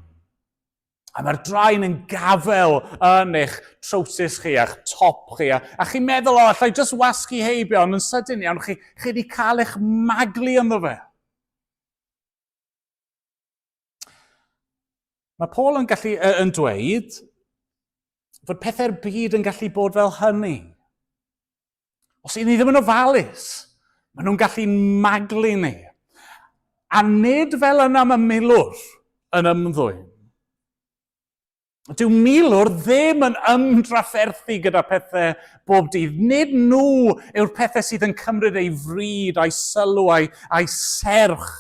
Speaker 5: A mae'r draen yn gafel yn eich trowsus chi a'ch top chi, a, a chi'n meddwl, o, allai jyst wasgu heibio, ond yn sydyn iawn, chi, chi wedi cael eich maglu ynddo fe. Mae Paul yn, gallu, yn dweud fod pethau'r byd yn gallu bod fel hynny. Os y'n ni ddim yn ofalus, maen nhw'n gallu maglu ni. A nid fel yna mae milwr yn ymddwyn. Dyw milwr ddim yn ymdrafferthu gyda pethau bob dydd. Nid nhw yw'r pethau sydd yn cymryd ei fryd a'i sylw a'i, a'i serch.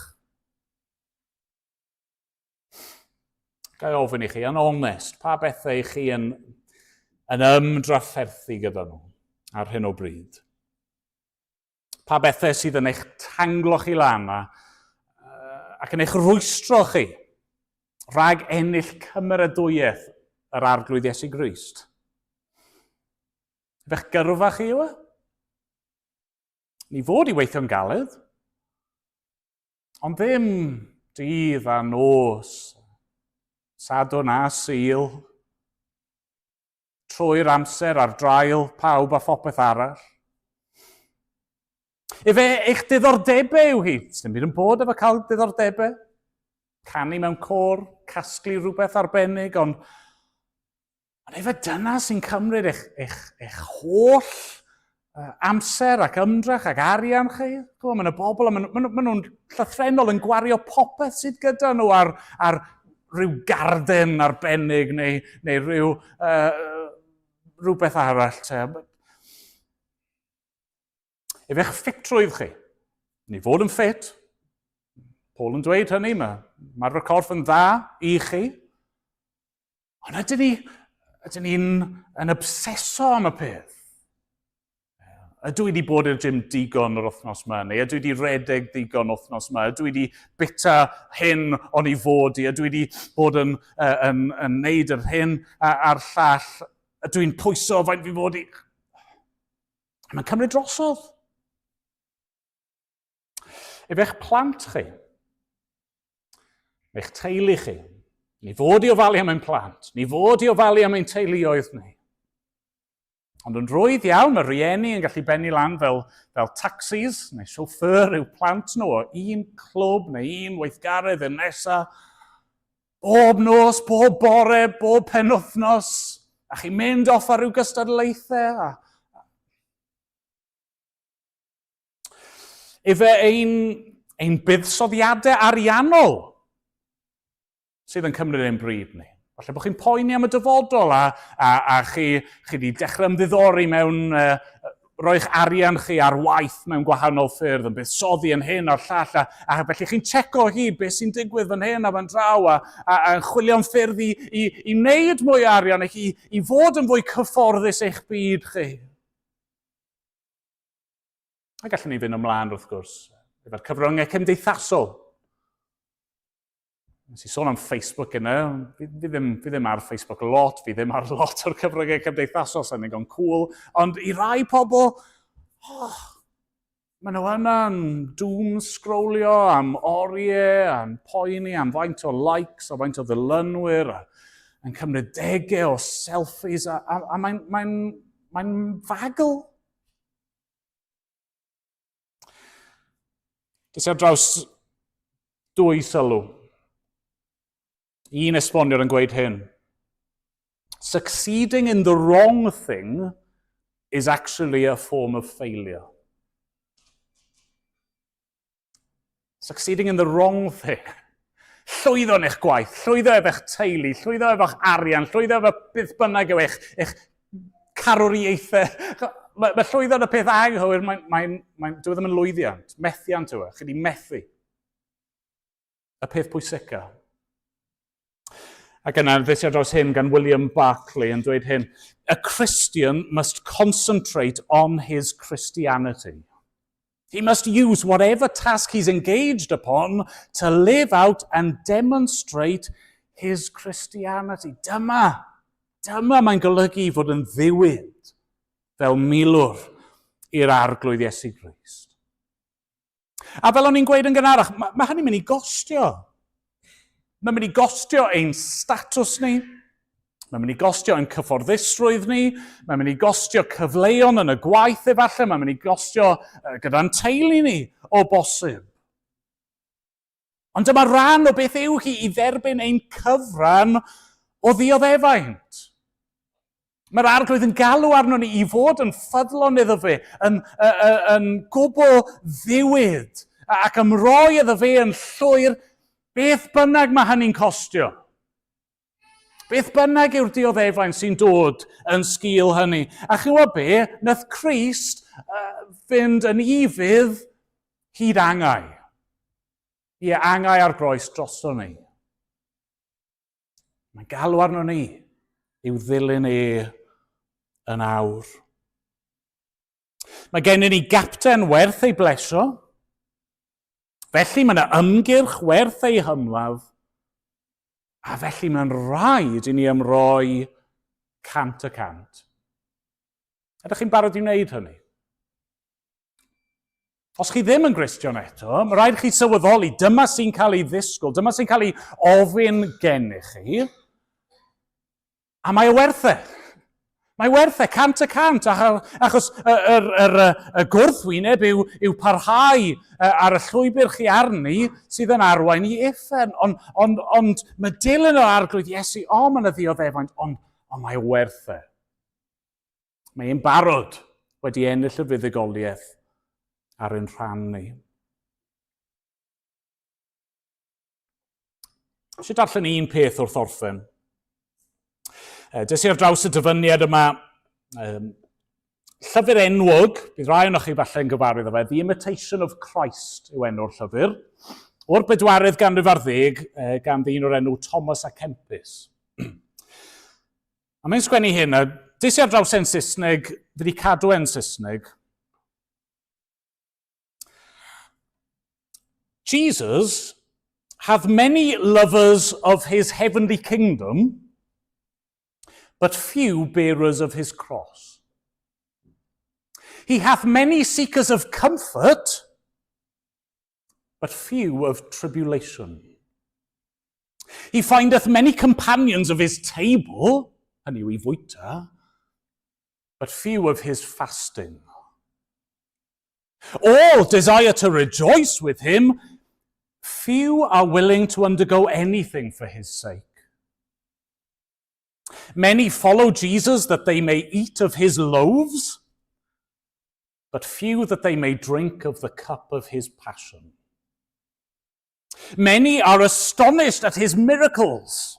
Speaker 5: Ga i ofyn i chi, yn onest, pa bethau i chi yn, yn ymdrafferthu gyda nhw ar hyn o bryd? Pa bethau sydd yn eich tanglo chi lan a, ac yn eich rwystro chi rhag ennill cymeradwyaeth yr Arglwydd Iesu Grist? Fe'ch gyrfa chi yw e? Ni fod i weithio'n galed, ond ddim dydd a nos, Sadwrn a Sul, trwy'r amser ar draul pawb a phopeth arall. Efe eich diddordebau yw hi. Sdim byd yn bod efo cael diddordebau. Canu mewn côr, casglu rhywbeth arbennig, ond, ond efe dyna sy'n cymryd eich, eich, eich holl amser ac ymdrech ac arian chi. Chymod, mae yna bobl, a maen, maen, maen nhw'n llythrennol yn gwario popeth sydd gyda nhw ar, ar rhyw garden arbennig neu, neu rhyw, uh, rhywbeth arall. Te. Efe'ch ffitrwydd chi. Ni fod yn ffit. Paul yn dweud hynny, mae mae'r corff yn dda i chi. Ond ydyn ni, ydyn ni'n yn obseso am y peth? Ydw i wedi bod i'r gym digon yr wythnos yma, neu ydw i wedi redeg digon wythnos yma, ydw i wedi bita hyn o'n i fod i, ydw i wedi bod yn, uh, yn, yn neud yr hyn a'r llall, ydw i'n pwyso faint fi fod i... Mae'n cymryd drosodd. Efe'ch plant chi, eich teulu chi, ni fod i ofalu am ein plant, ni fod i ofalu am ein teuluoedd ni. Ond yn rwydd iawn, mae rhieni yn gallu bennu lan fel, fel taxis neu chauffeur i'w plant nhw o un clwb neu un weithgaredd yn nesa. Bob nos, bob bore, bob penwthnos, a chi'n mynd off ar ryw gystadlaethau. A... Efe ein, ein buddsoddiadau ariannol sydd yn cymryd ein bryd ni. Falle bod chi'n poeni am y dyfodol a, a, a chi, chi wedi dechrau ymddiddori mewn uh, roi'ch arian chi ar waith mewn gwahanol ffyrdd, yn buddsoddi yn hyn a'r llall, a, a felly chi'n checo hyd beth sy'n digwydd fan hyn a fan draw, a, a, a yn chwilio am ffyrdd i, i, i wneud mwy o arian, i, i fod yn fwy cyfforddus eich byd chi. A gallwn ni fynd ymlaen, wrth gwrs, efo'r cyfryngau cymdeithasol. Nes i sôn am Facebook yna, fi, fi, ddim, fi ddim ar Facebook lot, fi ddim ar lot o'r cyfryngau cymdeithasol, sa'n ddigon cool, ond i rai pobl, oh, maen nhw yna'n doom scrollio am oriau, am poeni, am faint o likes, a faint o ddilynwyr, a, yn cymryd degau o selfies, a, a, a mae'n mae mae fagl. Des i ar draws dwy sylw. Un esboniwr yn gweud hyn. Succeeding in the wrong thing is actually a form of failure. Succeeding in the wrong thing. Llwyddo yn eich gwaith, llwyddo efo'ch teulu, llwyddo efo'ch arian, llwyddo efo beth bynnag yw eich, eich carwriaethau. Mae, mae llwyddo yn y peth anghywir, mae'n, mae, mae, dyw e ddim yn lwyddiant, methiant yw e, chi wedi methu. Y peth pwysica. Ac yna, ddes i ar draws hyn gan William Barclay yn dweud hyn. A Christian must concentrate on his Christianity. He must use whatever task he's engaged upon to live out and demonstrate his Christianity. Dyma, dyma mae'n golygu i fod yn ddiwyd fel milwr i'r arglwydd Iesu Grist. A fel o'n i'n gweud yn gynharach, mae, mae hynny'n mynd i gostio. Mae'n mynd i gostio ein statws ni, mae'n mynd i gostio ein cyfforddusrwydd ni, mae'n mynd i gostio cyfleon yn y gwaith efallai, mae'n mynd i gostio gyda'n teulu ni o bosib. Ond dyma ran o beth yw hi i dderbyn ein cyfran o ddioddefaint. Mae'r arglwydd yn galw arnon ni i fod yn ffyddlon iddo fe, yn, yn, yn gwbl ddiwyd, ac ymroi iddo fe yn llwyr, beth bynnag mae hynny'n costio. Beth bynnag yw'r dioddefaint sy'n dod yn sgil hynny. A chi'n gwybod be? Nath Crist uh, fynd yn ufudd hyd angau. Ie, angau ar groes drosto ni. Mae'n galw arno ni i'w ddilyn e yn awr. Mae gennym ni gapten werth ei blesio. Felly mae yna ymgyrch werth ei hymladd. A felly mae'n rhaid i ni ymroi 100%. Ydych chi'n barod i wneud hynny? Os chi ddim yn Gristion eto, mae rhaid chi sylweddoli, dyma sy'n cael ei ddisgwyl, dyma sy'n cael ei ofyn gennych chi, a mae o werth e. Mae werth e, 100%, achos y, y, y, y gwrthwyneb yw, yw parhau ar y llwybr chi arni sydd yn arwain i uffern. Ond on, on, mae dilyn yr arglwydd Iesu, o, mae yna ddioddefaint, ond on mae werth e. Mae e'n barod wedi ennill y fuddugoliaeth ar ein rhan ni. Eisiau darllen un peth wrth orffen. Des i ar draws y dyfyniad yma, um, llyfr enwog, bydd rai ohonoch chi falle yn gyfarwydd â fe, The Imitation of Christ yw enw'r llyfr, o'r bedwaredd ganrif ar ddeg, gan ddyn o'r enw Thomas A. Kempis. A mae'n sgwennu hyn, a des i ar draws e'n Saesneg, fi wedi cadw e'n Saesneg. Jesus hath many lovers of his heavenly kingdom, but few bearers of his cross. He hath many seekers of comfort, but few of tribulation. He findeth many companions of his table, hynny yw i fwyta, but few of his fasting. All desire to rejoice with him, few are willing to undergo anything for his sake. Many follow Jesus that they may eat of his loaves, but few that they may drink of the cup of his passion. Many are astonished at his miracles,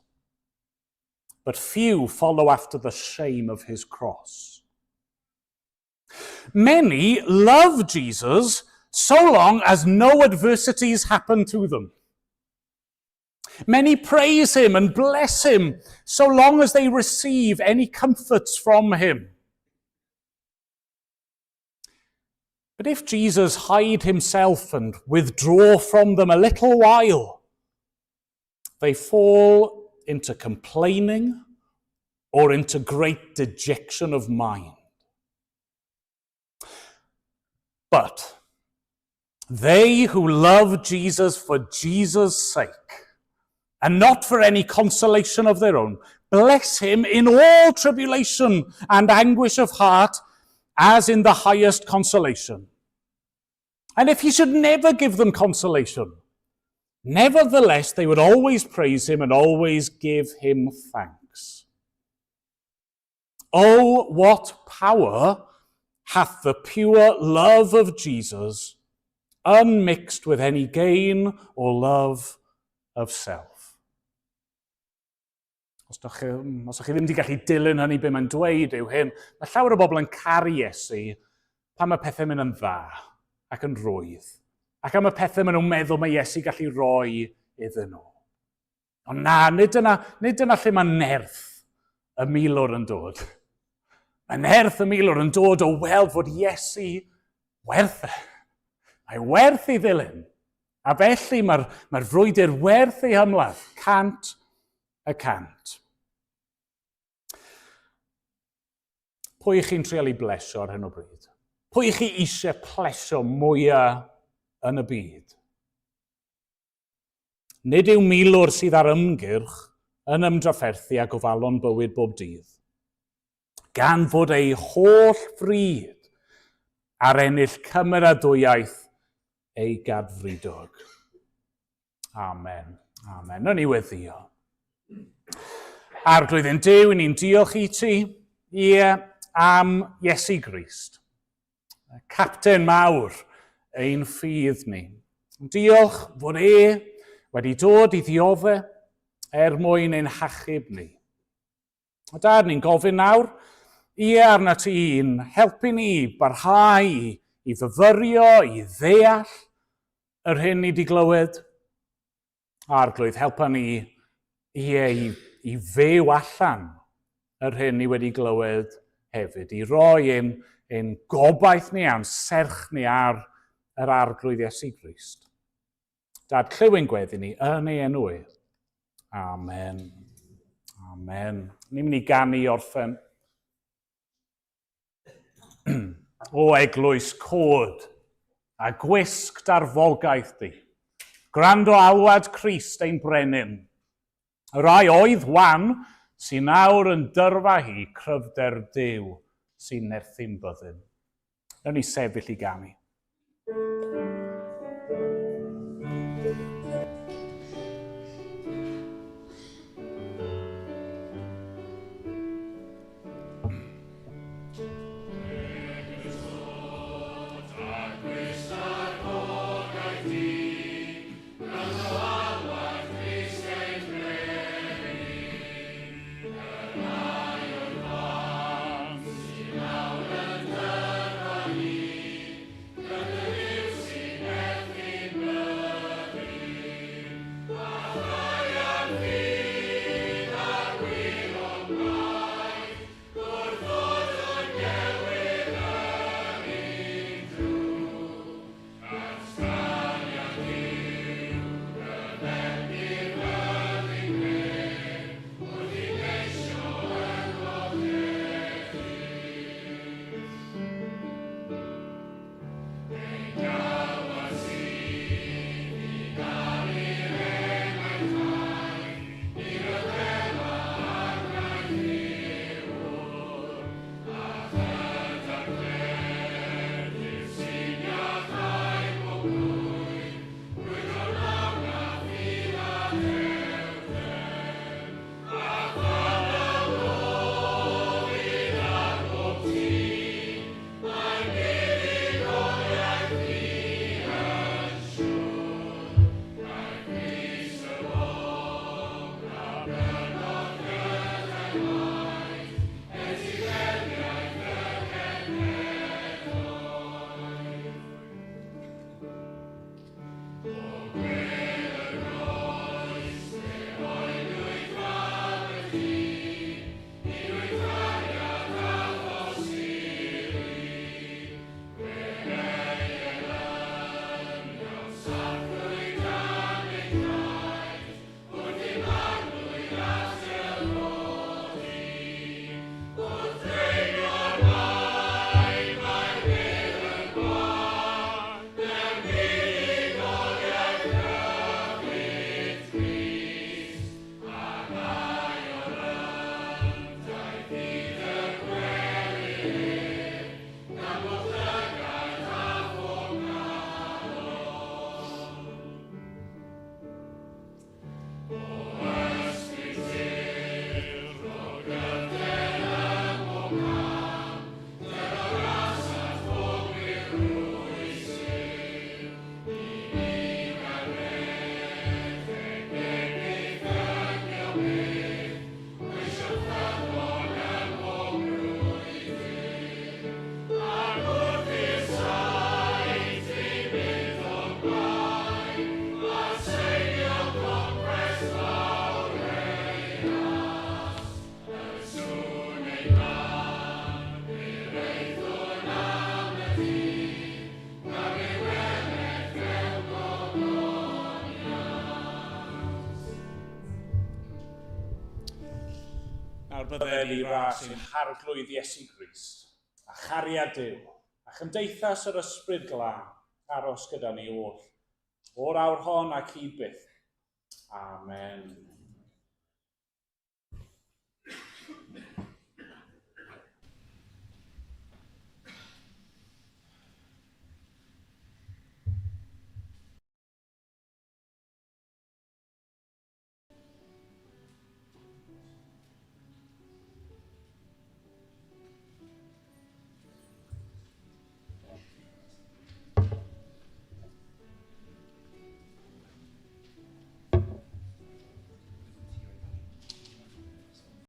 Speaker 5: but few follow after the shame of his cross. Many love Jesus so long as no adversities happen to them. Many praise him and bless him so long as they receive any comforts from him. But if Jesus hide himself and withdraw from them a little while, they fall into complaining or into great dejection of mind. But they who love Jesus for Jesus' sake, and not for any consolation of their own, bless him in all tribulation and anguish of heart, as in the highest consolation. And if he should never give them consolation, nevertheless they would always praise him and always give him thanks. Oh, what power hath the pure love of Jesus, unmixed with any gain or love of self. Os, dach chi, os ydych chi ddim wedi gallu dilyn hynny be mae'n dweud yw hyn, mae llawer o bobl yn caru Iesu pan mae pethau'n mynd yn dda ac yn rwydd, ac am y pethau maen nhw'n meddwl mae Iesu gallu rhoi iddyn nhw. Ond na, nid dyna, nid dyna lle mae nerth y milwr yn dod. Mae nerth y milwr yn dod o weld fod Iesu werth e. Mae werth ei ddilyn. A felly mae'r mae frwydr werth ei hymladd, 100%. y cant. Pwy chi'n trial i blesio ar hyn o bryd? Pwy chi eisiau plesio mwyaf yn y byd? Nid yw milwr sydd ar ymgyrch yn ymdrafferthu â gofalon bywyd bob dydd, gan fod ei holl fryd ar ennill cymeradwyaeth ei gadfridog. Amen. Amen. Nw'n ni weddio. Arglwydd ein Duw, ni'n diolch i ti, ie, am Iesu Grist. Capten mawr ein ffydd ni. Diolch fod e wedi dod i ddiodde er mwyn ein hachub ni. A dad, ni'n gofyn nawr, ie arna ti i'n helpu ni i barhau i, i fyfyrio, i ddeall yr hyn ni di glywed. Arglwydd, helpa ni ie, i, i fyw allan yr hyn ni wedi glywed hefyd, i roi ein, ein gobaith ni a'n serch ni ar yr Arglwydd Iesu Grist. Dad, clyw ein gweddi ni yn ei enw e. Amen. Amen. Ni'n mynd i ganu i orffen. o eglwys cod a gwisg darfogaeth di. Gwrando alwad Crist ein brenin. Y rai oedd wan sy'n nawr yn dyrfa hi cryfder Duw sy'n nerthu'n byddin. Nawn ni sefyll i ganu. Nawr bydded i ras ein Harglwydd Iesu Grist, a chariad Duw, a chymdeithas yr Ysbryd Glân, aros gyda ni oll, o'r awr hon ac hyd byth. Amen.